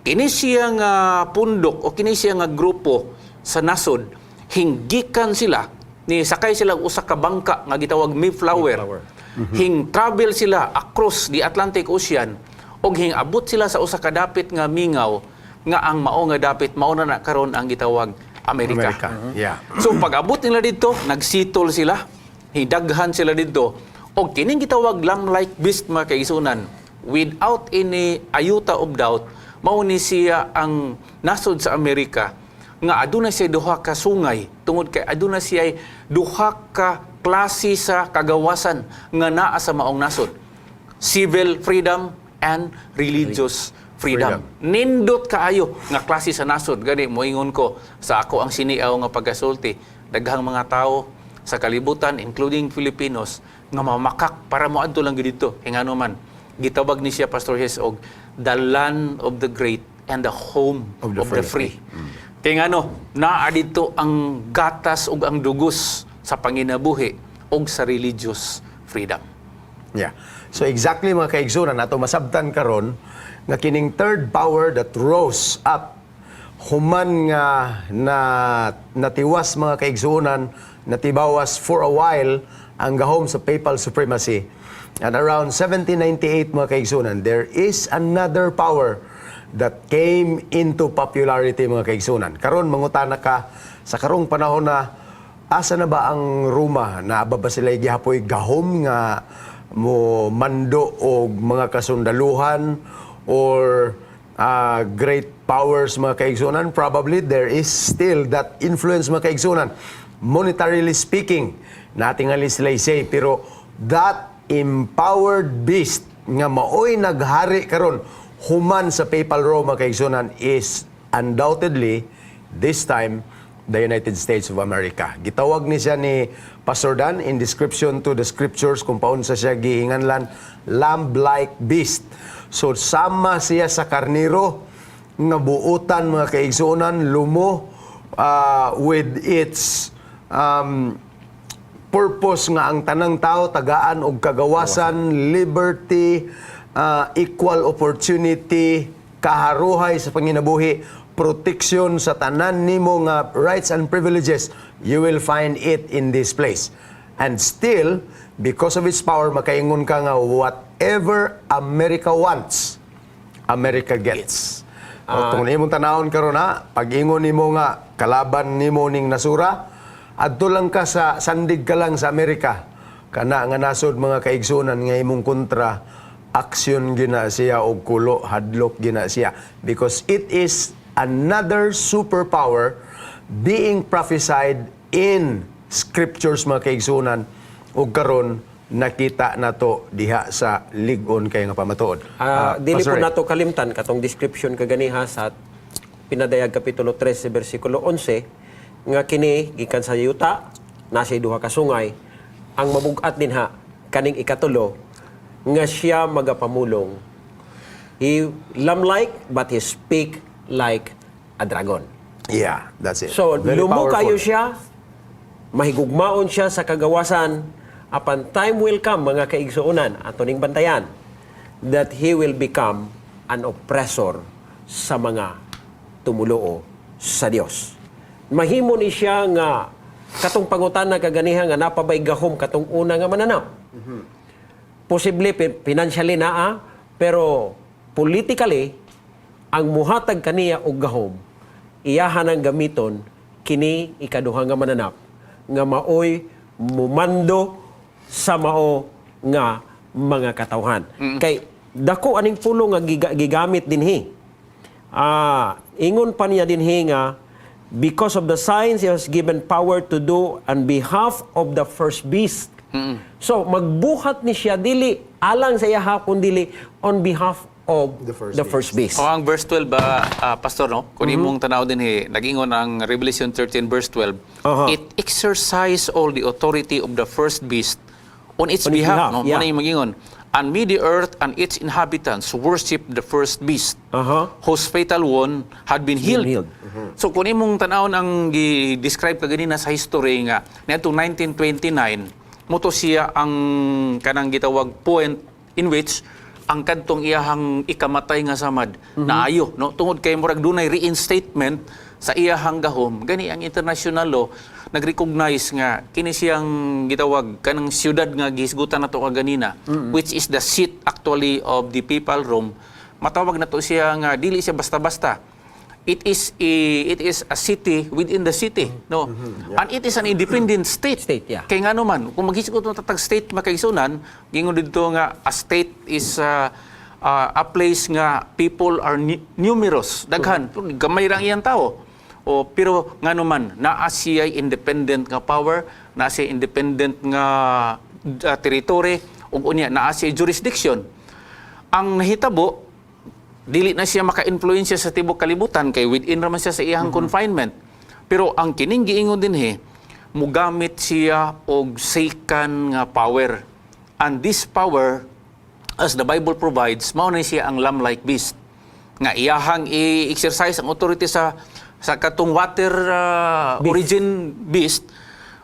kini siya nga pundok o kini siya nga grupo sa nasod, hinggikan sila, ni sakay sila og usa ka bangka nga gitawag Mayflower.
Mayflower.
Hing travel sila across the Atlantic Ocean og hing abot sila sa usa ka dapit nga mingaw, nga ang mao nga dapit mao na na karon ang gitawag Amerika.
America. Yeah.
So pag abot nila dito, nagsettle sila, hidaghan sila dito. Og kining gitawag lamb-like beast, mga kaigsuonan, without any iota of doubt, mao ni siya ang nasod sa Amerika nga aduna siya duha ka sungay, tungod kay aduna siya duha ka klase sa kagawasan nga naa sa maong nasod: civil freedom and religious freedom. Nindot kaayo nga klase sa nasod. Gani moingon ko sa ako ang siniaw nga pagkasulti, daghang mga tao sa kalibutan, including Filipinos, nga mamakak para moadto lang gyud didto. Kay ngano man, gitawag ni siya, Pastor Hes, og the land of the great and the home of the free. Kay ngano, naa didto ang gatas ug ang dugos sa panginabuhi ug sa religious freedom.
Yeah. So exactly, mga kaigsunan, ato masabtan karon nga kining third power that rose up human nga na natiwas, mga kaigsunan, natibawas for a while ang gahom sa papal supremacy. And around 1798, mga kaigsunan, there is another power that came into popularity, mga kaigsunan. Karon mangutana ka sa karong panahon na, asa na ba ang Roma? Naa ba sila gihapoy gahom nga mo mando og mga kasundaluhan or great powers, mga kaigsunan? Probably there is still that influence, mga kaigsunan. Monetarily speaking, natingali sila say, pero that empowered beast nga maoy naghari karon human sa Papal Rome, mga kaigsunan, is undoubtedly this time the United States of America. Gitawag ni siya ni Pastor Dan in description to the scriptures kung paunsa siya gihinganlan, lamb-like beast. So sama siya sa karniro nga buutan, mga kaigsuonan, lumo, with its purpose nga ang tanang tao tagaan og kagawasan, liberty, equal opportunity, kaharuhay sa panginabuhi, protection sa tanan nimo nga rights and privileges. You will find it in this place. And still, because of its power, makaingon ka nga whatever America wants, America gets. O, kung imong tanawon karon ha, pag ingon nimo nga kalaban nimo ning nasura, adto lang ka sa sandig ka lang sa Amerika. Kana nga nasod, mga kaigsunan, nga imong kontra, aksyon gina siya og kulo, hadlok gina siya, because it is another superpower being prophesied in scriptures, mga kaigsunan, ug karon nakita nato diha sa lig-on kay nga pamatuod.
Dili
Pastor
po
Ray.
Nato kalimtan katong description kaganiha sa Pinadayag kapitulo 13 bersikulo 11 nga kini gikan sa yuta, nasa duha ka sungay. Ang mabugat dinha, kaning ikatulo nga siya magapamulong, he lamb-like but he speak like a dragon.
Yeah, that's it.
So,
Very
lumo
powerful.
kayo siya, mahigugmaon siya sa kagawasan, apan time will come, mga kaigsuonan, ato ning bantayan, that he will become an oppressor sa mga tumuluo sa Dios. Mahimo ni siya nga katong pangutana kaganiha nga napabay gahom katong una nga mananap. Posible financially naa, pero politically ang muhatag kaniya og gahom, iyahan ang gamiton kini ikaduha nga mananap nga maoy mumando sa mao nga mga katawhan. Kay dako aning pulo nga gigamit dinhi. Ingon pa niya dinhi nga because of the signs he was given power to do on behalf of the first beast. So magbuhat ni siya dili alang sa iyaha kundili on behalf of the first beast.
O ang verse 12 ba, Pastor, no? Kung imong tanaw din he, nagingon ang Revelation 13 verse 12, it exercise all the authority of the first beast on its
On its
behalf,
behalf,
no?
Yeah.
Mao na yung magingon. And made the earth and its inhabitants worship the first beast whose fatal wound had been healed.
Healed.
So kung imong tanawon ang gi-describe kaganina sa history nga niadtong 1929 moto siya ang kanang gitawag point in which ang kadtong iyahang ikamatay nga samad naayo, no, tungod kay murag dunay reinstatement. Sa iyahang gahom. Gani ang international law nag-recognize nga kini siyang gitawag kanang siyudad nga gihisgutan nato kaganina, which is the seat actually of the papal Rome. Matawag nato siya nga dili siya basta-basta. It is a city within the city, no? And it is an independent state.
State, yeah.
Kay ngano man, kung maghisgot mo tatag state, makaigsunan, gingon didto nga a state is a place nga people are numerous, daghan, gamay ra ang iyang tao. O pero ngano man naa siya independent nga power, naa siya independent nga territory ug unya naa siya jurisdiction. Ang nahitabo, dili na siya maka-influensya sa tibok kalibutan kay within raman siya sa iyang confinement. Pero ang kining giingon dinhi, mugamit siya og second nga power. And this power, as the Bible provides, mao na siya ang lamb-like beast nga iyahang i-exercise ang authority sa katong water origin beast.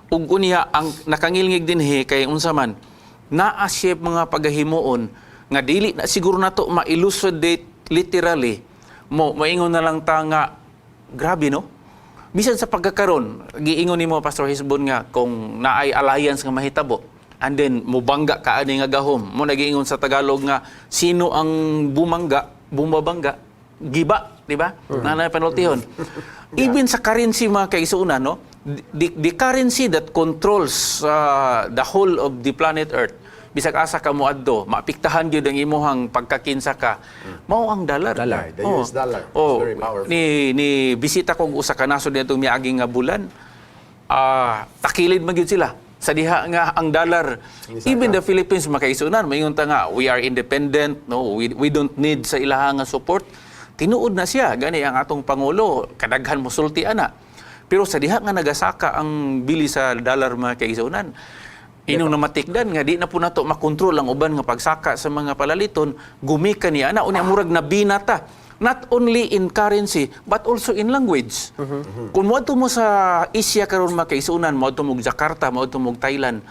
Ug unya ang nakangilngig dinhi kay unsa man, naa siya mga pagahimuon nga dili na siguro nato ma-elucidate literally. Mo maingon na lang ta nga grabe, no? Bisan sa pagkakaron, giingon nimo, Pastor Hisbon, nga kung naay alliance nga mahitabo and then mubangga ka ani nga gahom mo, nagiingon sa Tagalog nga sino ang bumangga, bumabangga, giba, di ba? Mm. Panultihon. Even sa currency, mga kaigsuonan, no, the currency that controls the whole of the planet Earth, bisag asa ka moadto, maapektahan gyud ang imuhang pagkakinsa ka, mao ang dollar.
Dollar. The US dollar is very powerful.
Ni bisita kog usa ka nasod nitong miaging nga bulan. Ah, takilid man gyud sila sa diha nga ang dollar. Even the Philippines, makaigsuonan, maingon ta nga we are independent, no, we don't need sa ilaha nga support. Tinuod na siya, gani ang atong pangulo kadaghan mosulti ana. Pero sa diha nga nagasaka ang bili sa dollar, mga kaigsuonan, inong namatikdan nga di na po nato makontrol ang uban nga pagsaka sa mga palaliton, gumika niya ana. Unya murag nabinata not only in currency but also in language. Kung moadto mo sa Asia karon, mga kaigsuonan, moadto mo og Jakarta, moadto mo og Thailand,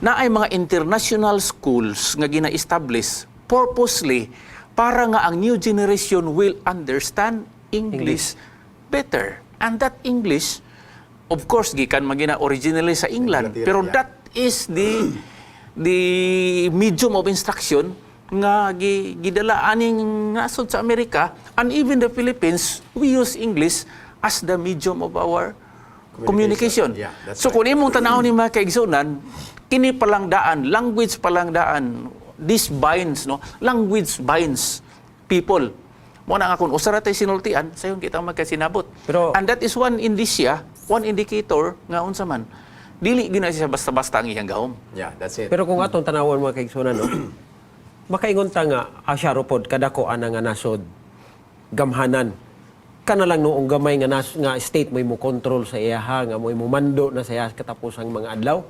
naay mga international schools nga gina-establish purposely para nga ang new generation will understand English better. And that English, of course, gikan man gina originally sa England.
Inglaterra,
Pero that is the medium of instruction nga gidala aning nasod sa Amerika, and even the Philippines, we use English as the medium of our communication.
Yeah, that's
So kung imong tan-awon ni, mga kaigsunan, kini palang daan, language palang daan, this binds, no? Language binds people. Mo na nga kung usa ra tay sinultian, sayon kita magkasinabot. And that is one indicia, one indicator nga unsa man, dili gyud na siya basta-basta ang iyang gahom.
Yeah, that's it.
Pero kung atong tanawon, mga kaigsunan, no, makaingon ta nga Asia ro pod kadako ana nga nasod, gamhanan. Kana lang noong gamay nga state mo control sa iyaha, nga mo mando na sa iya katapusang mga adlaw.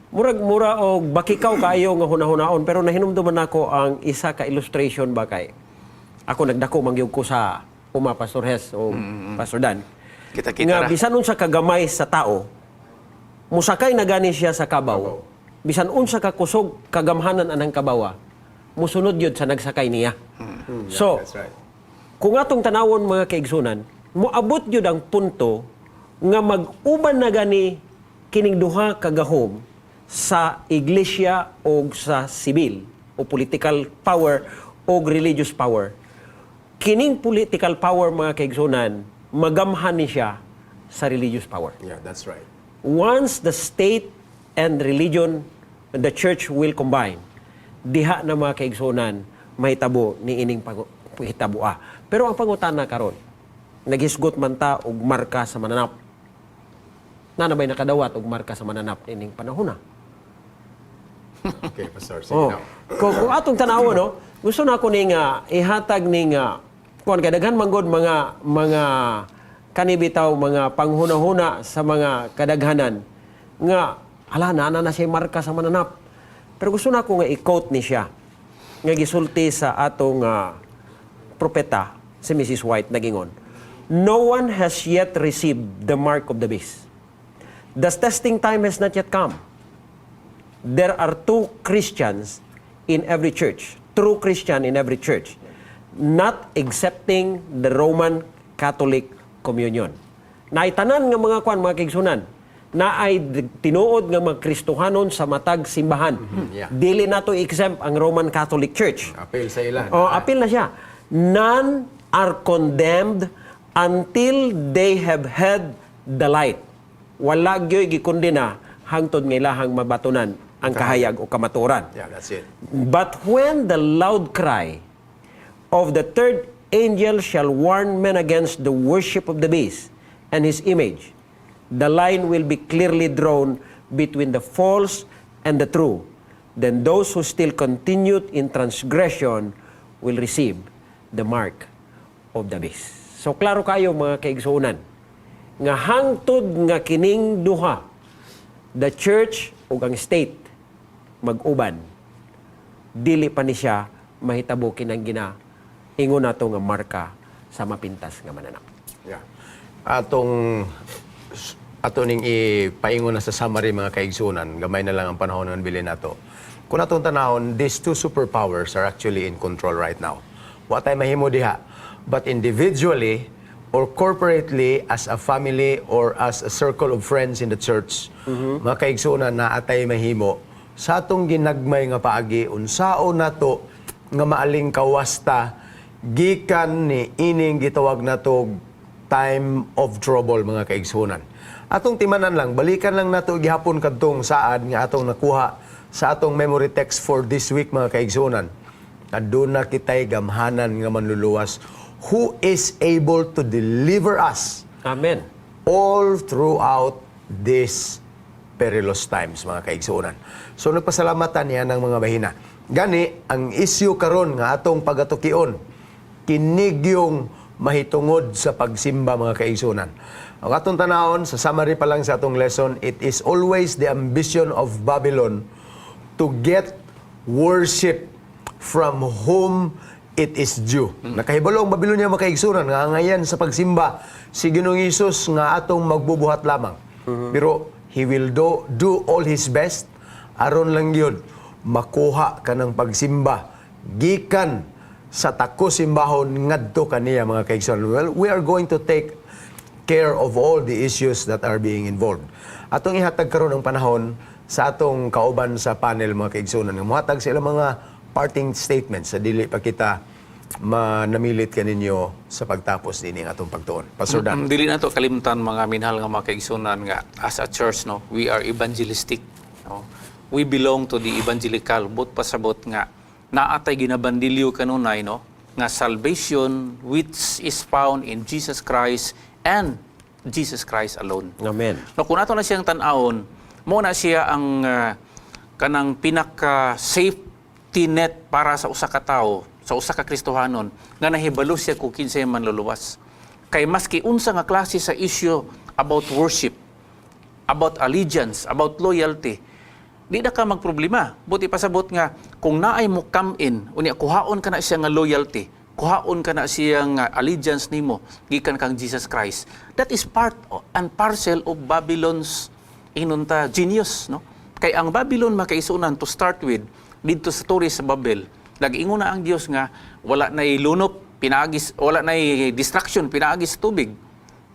Murag mura og bakikaw kaayo nga hunahunaon, pero nahinumduman nako ang isa ka illustration ba, kay ako nagdako man gyud ko sa uma, Pastor Hes o Pastor Dan.
Kita-kita
Nga
ra.
Bisan unsa kagamay sa tao, musakay na gani siya sa kabaw. Bisan unsa ka kusog kagamhanan anang kabawa, musunod yun sa nagsakay niya. So,
That's right.
kung atong tanawon, mga kaigsunan, moabot yun ang punto nga mag-uban na gani kining duha ka gahom sa iglesia o sa sibil o political power o religious power. Kining political power, mga kaigsunan, magamhan ni siya sa religious power.
Yeah, that's right.
Once the state and religion, the church will combine, diha na, mga kaigsunan, mahitabo ni ining hitaboa. Pero ang pangutana karon, naghisgot man ta og marka sa mananap. Naa na bay nakadawat og marka sa mananap ining panahon na?
Okay, Pastor. Sige now.
Kung atong tanawon, no, gusto na ako ni nga ihatag ni nga kuan kay daghan man gud mga kanibitaw mga panghuna-huna sa mga kadaghanan nga ala na na siya marka sa mananap. Pero gusto na ako nga i-quote ni siya nga gisulti sa atong propeta si Mrs. White nagingon: "No one has yet received the mark of the beast. The testing time has not yet come. There are two Christians in every church, true Christian in every church, not accepting the Roman Catholic Communion. Naitanan nga mga kwan, mga kaigsuonan, naay tinuod nga mga Kristohanon sa matag simbahan. Dili nato i-exempt ang Roman Catholic Church.
Appeal sa ila.
Oh, appeal na siya. None are condemned until they have had the light. Wala gyoy gikondena hangtod nga ilahang mabatunan ang kahayag o kamatuoran.
Yeah, that's it.
But when the loud cry of the third angel shall warn men against the worship of the beast and his image, the line will be clearly drawn between the false and the true. Then those who still continued in transgression will receive the mark of the beast. So klaro kayo, mga kaigsuonan, nga hangtod nga kining duha, the church ug ang state, mag-uban, dili pa ni siya mahitabo kinang gina ingon nato nga marka sa mapintas nga mananap.
Yeah. Ato ning ipaingon na sa summary, mga kaigsunan, gamay na lang ang panahon ng bilin nato. Kung atong tanawon, these two superpowers are actually in control right now. Wa tay mahimo diha. But individually or corporately, as a family or as a circle of friends in the church, mga kaigsunan, naa tay mahimo sa atong ginagmay nga paagi unsaon nato nga maaling kawasta gikan ni ining gitawag nato time of trouble, mga kaigsunan. Atong timanan lang, balikan lang nato gihapon kadtong saad nga atong nakuha sa atong memory text for this week, mga kaigsunan. Aduna kitay gamhanan nga manluluwas who is able to deliver us
Amen.
all throughout this perilous times, mga kaigsuonan. So nagpasalamatan niya ng mga bahina. Gani, ang issue karon nga atong pagatukion, kinigyong mahitungod sa pagsimba, mga kaigsuonan. Ang atong tanawon, sa summary pa lang sa atong lesson, it is always the ambition of Babylon to get worship from whom it is due. Nakahibalo ang Babylonia, mga kaigsuonan, nga ngayan sa pagsimba si Ginoong Hesus nga atong magbubuhat lamang. Pero he will do all his best aron lang yun makuha ka ng pagsimba gikan sa tako simbahon ngadto kaniya, mga kaigsuonan. Well, we are going to take care of all the issues that are being involved. Atong ihatag karon ang panahon sa atong kauban sa panel, mga kaigsuonan, nga mohatag sila mga parting statements sa dili pa kita manamilit kaninyo sa pagtapos dinhi ang atong pagtuon. Pastor Dan.
Dili na to kalimtan, mga minahal nga mga kaigsunan, nga as a church, no, we are evangelistic, no? We belong to the evangelical. But pasabot nga naatay ginabandilyo kanunay, no, nga salvation which is found in Jesus Christ and Jesus Christ alone.
Amen.
No, kung ato na siyang tan-awon, mo na siya ang kanang pinaka safety net para sa usa ka tawo, sa usa ka Kristohanon nga nahibalo siya kung kinsay manluluwas. Kay maski unsa nga klase sa issue about worship, about allegiance, about loyalty, di na ka magproblema. Buti pasabot nga kung naay mo come in, unya kuhaon ka na siya nga loyalty, kuhaon ka na siya nga allegiance nimo gikan kang Jesus Christ. That is part and parcel of Babylon's inunta genius, no? Kay ang Babylon, makaisunan, to start with, didto sa story sa Babel, nag-ingon na ang Dios nga wala na lunop pinaagis, wala na destruction pinaagis sa tubig.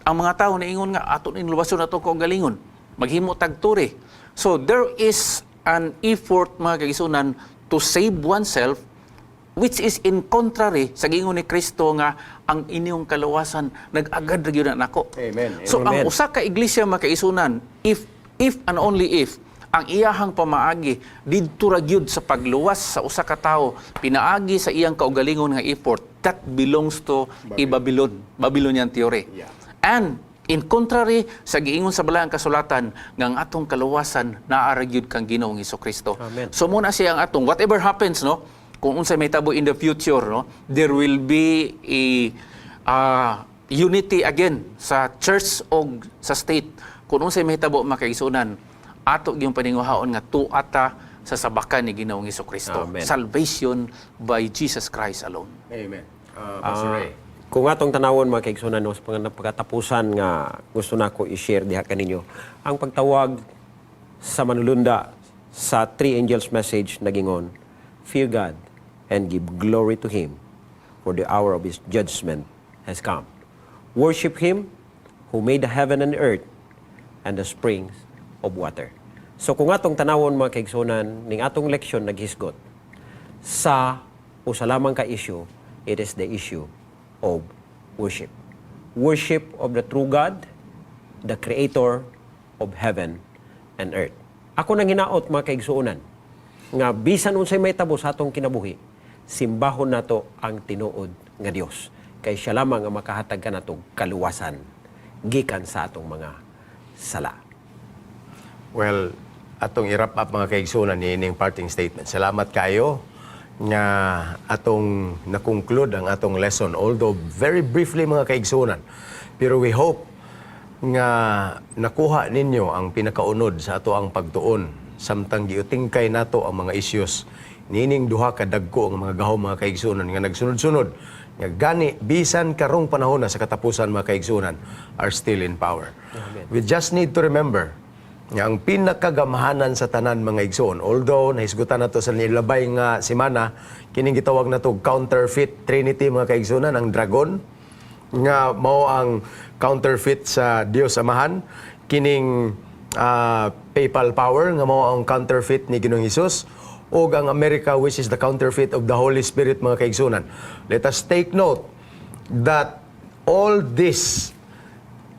Ang mga tao naingon nga ato ning luwason ato kaugalingon, maghimo tag tore. So there is an effort, mga kaigsunan, to save oneself, which is in contrary sa giingon ni Kristo nga ang inyong kaluwasan nag-agad ra gyud na nako.
Amen.
So ang
Amen.
usa ka iglesia, mga kaigsunan, if and only if ang iyahang pamaagi didto ra gyud sa pagluwas sa usa ka tawo pinaagi sa iyang kaugalingon nga effort, that belongs to a Babylonian theory. And in contrary sa giingon sa Balaang Kasulatan nga ang atong kaluwasan naa ra gyud kang Ginoong Kristo.
Amen.
So muna siya ang atong whatever happens, no, kung unsay mahitabo in the future, no, there will be a unity again sa church o sa state. Kung unsay mahitabo, mga kaigsunan, ato gyung paninguhaon nga tuata sa sabakan ni Ginoong Kristo.
Amen.
Salvation by Jesus Christ alone.
Amen. Pastor Ray.
Kung atong tanawon, mga kaigsunan, no, sa pagkatapusan nga gusto nako i-share diha kaninyo ang pagtawag sa manulunda sa Three Angels Message, nagingon, "Fear God and give glory to Him, for the hour of His judgment has come. Worship Him." who made the heaven and earth and the springs of water. So kung atong tanawon, mga kaigsunan, ning atong leksyon naghisgot sa usa lamang ka issue, it is the issue of worship. Worship of the true God, the creator of heaven and earth. Ako nang hinaot, mga kaigsuonan, nga bisan unsay mahitabo sa atong kinabuhi, simbahon nato ang tinuod nga Dios. Kay siya lamang ang makahatag kanato kaluwasan gikan sa atong mga sala.
Well, atong i-wrap up, mga kaigsunan, ni ining parting statement. Salamat kayo nga atong na-conclude ang atong lesson, although very briefly, mga kaigsunan. Pero we hope nga nakuha ninyo ang pinakaunod sa ato ang pagtuon samtang giutingkay nato ang mga issues nining duha ka dagko ang mga gahom, mga kaigsunan, nga nagsunod-sunod nga gani bisan karong panahon na sa katapusan, mga kaigsunan, are still in power. We just need to remember nga ang pinakagamhanan sa tanan, mga igsoon, although nahisgutan nato sa nilabay nga semana, kining gitawag nato counterfeit trinity, mga kaigsuonan, ang dragon nga mao ang counterfeit sa Dios Amahan, kining papal power nga mao ang counterfeit ni Ginoong Hesus, ug ang America, which is the counterfeit of the Holy Spirit, mga kaigsunan. Let us take note that all these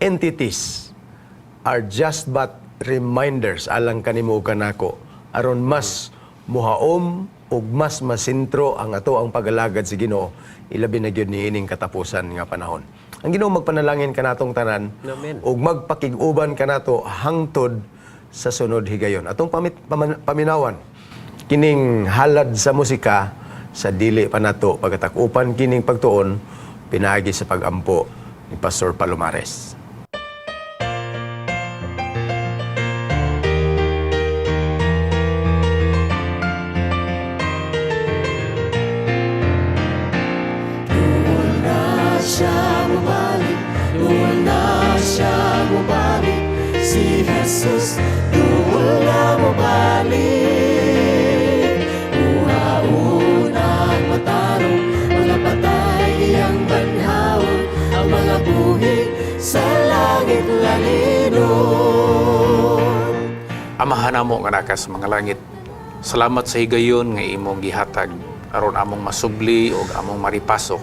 entities are just but reminders alang kanimo ug kanako aron mas muhaom ug mas masintro ang ato ang pagalagad sa Ginoo, ilabi na gyud niining katapusan nga panahon. Ang Ginoo magpanalangin kanatong tanan
Amen.
Ug magpakig-uban kanato hangtod sa sunod higayon. Atong paminawan kining halad sa musika sa dili pa nato pagkatakupan kining pagtuon pinaagi sa pagampo ni Pastor Palomares.
Siya mubalik, duol na siya mubalik, si Jesus duol na mubalik. Kuhaon ang matarong, mga patay iyang banhawon, ang mga buhi sa langit lalinon.
Amahan namo nga naka sa mga langit, salamat sa higayon nga imong gihatag aron among masubli ug among maripaso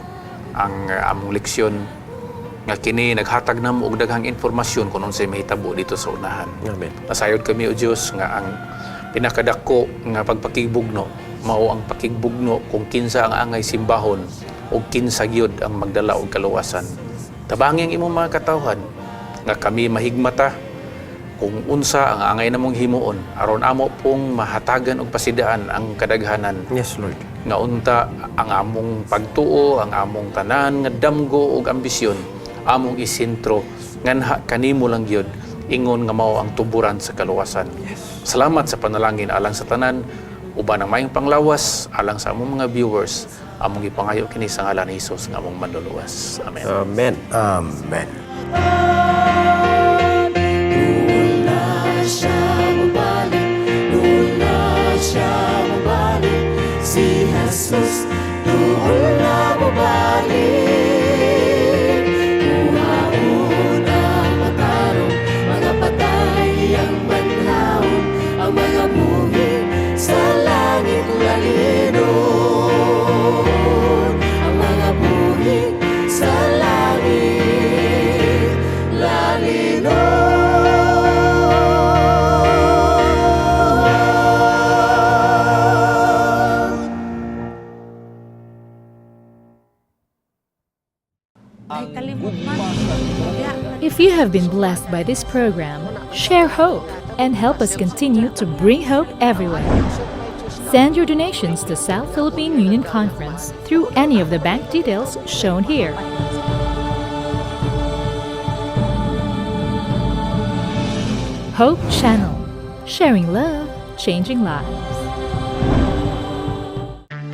ang among leksyon nga kini naghatag namo og daghang impormasyon kung unsay mahitabo dito sa unahan.
Amen.
Nasayod kami, o Dios, nga ang pinakadako nga pagpakigbugno mao ang pakigbugno kung kinsa ang angay simbahon o kinsa gyud ang magdala og kaluwasan. Tabangi ang imong mga katawhan nga kami mahigmata kung unsa ang angay namong himuon aron amo pong mahatagan og pasidaan ang kadaghanan
Yes, Lord.
Nga unta ang among pagtuo, ang among tanan nga damgo ug ambisyon among isentro nganha kanimo lang gyud, ingon nga mao ang tuburan sa kaluwasan. Salamat sa panalangin alang sa tanan uban ang maayong panglawas alang sa among mga viewers. Among gipangayo kini sa ngalan ni Hesus nga among manluluwas. Amen.
Amen.
Amen.
Duol na siya mubalik, duol na siya mubalik, si Jesus duol na mubalik. Kuhaon ang matarong, mga patay iyang banhawon, ang mga buhi sa langit lalinon. Ang mga buhi sa langit lalinon.
Ay, kalimot man.
If you have been blessed by this program, share hope and help us continue to bring hope everywhere. Send your donations to South Philippine Union Conference through any of the bank details shown here. Hope Channel, sharing love, changing lives.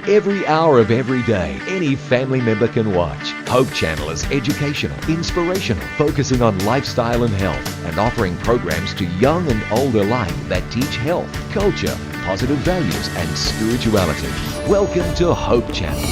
Every hour of every day, any family member can watch. Hope Channel is educational, inspirational, focusing on lifestyle and health, and offering programs to young and old alike that teach health, culture, positive values, and spirituality. Welcome to Hope Channel.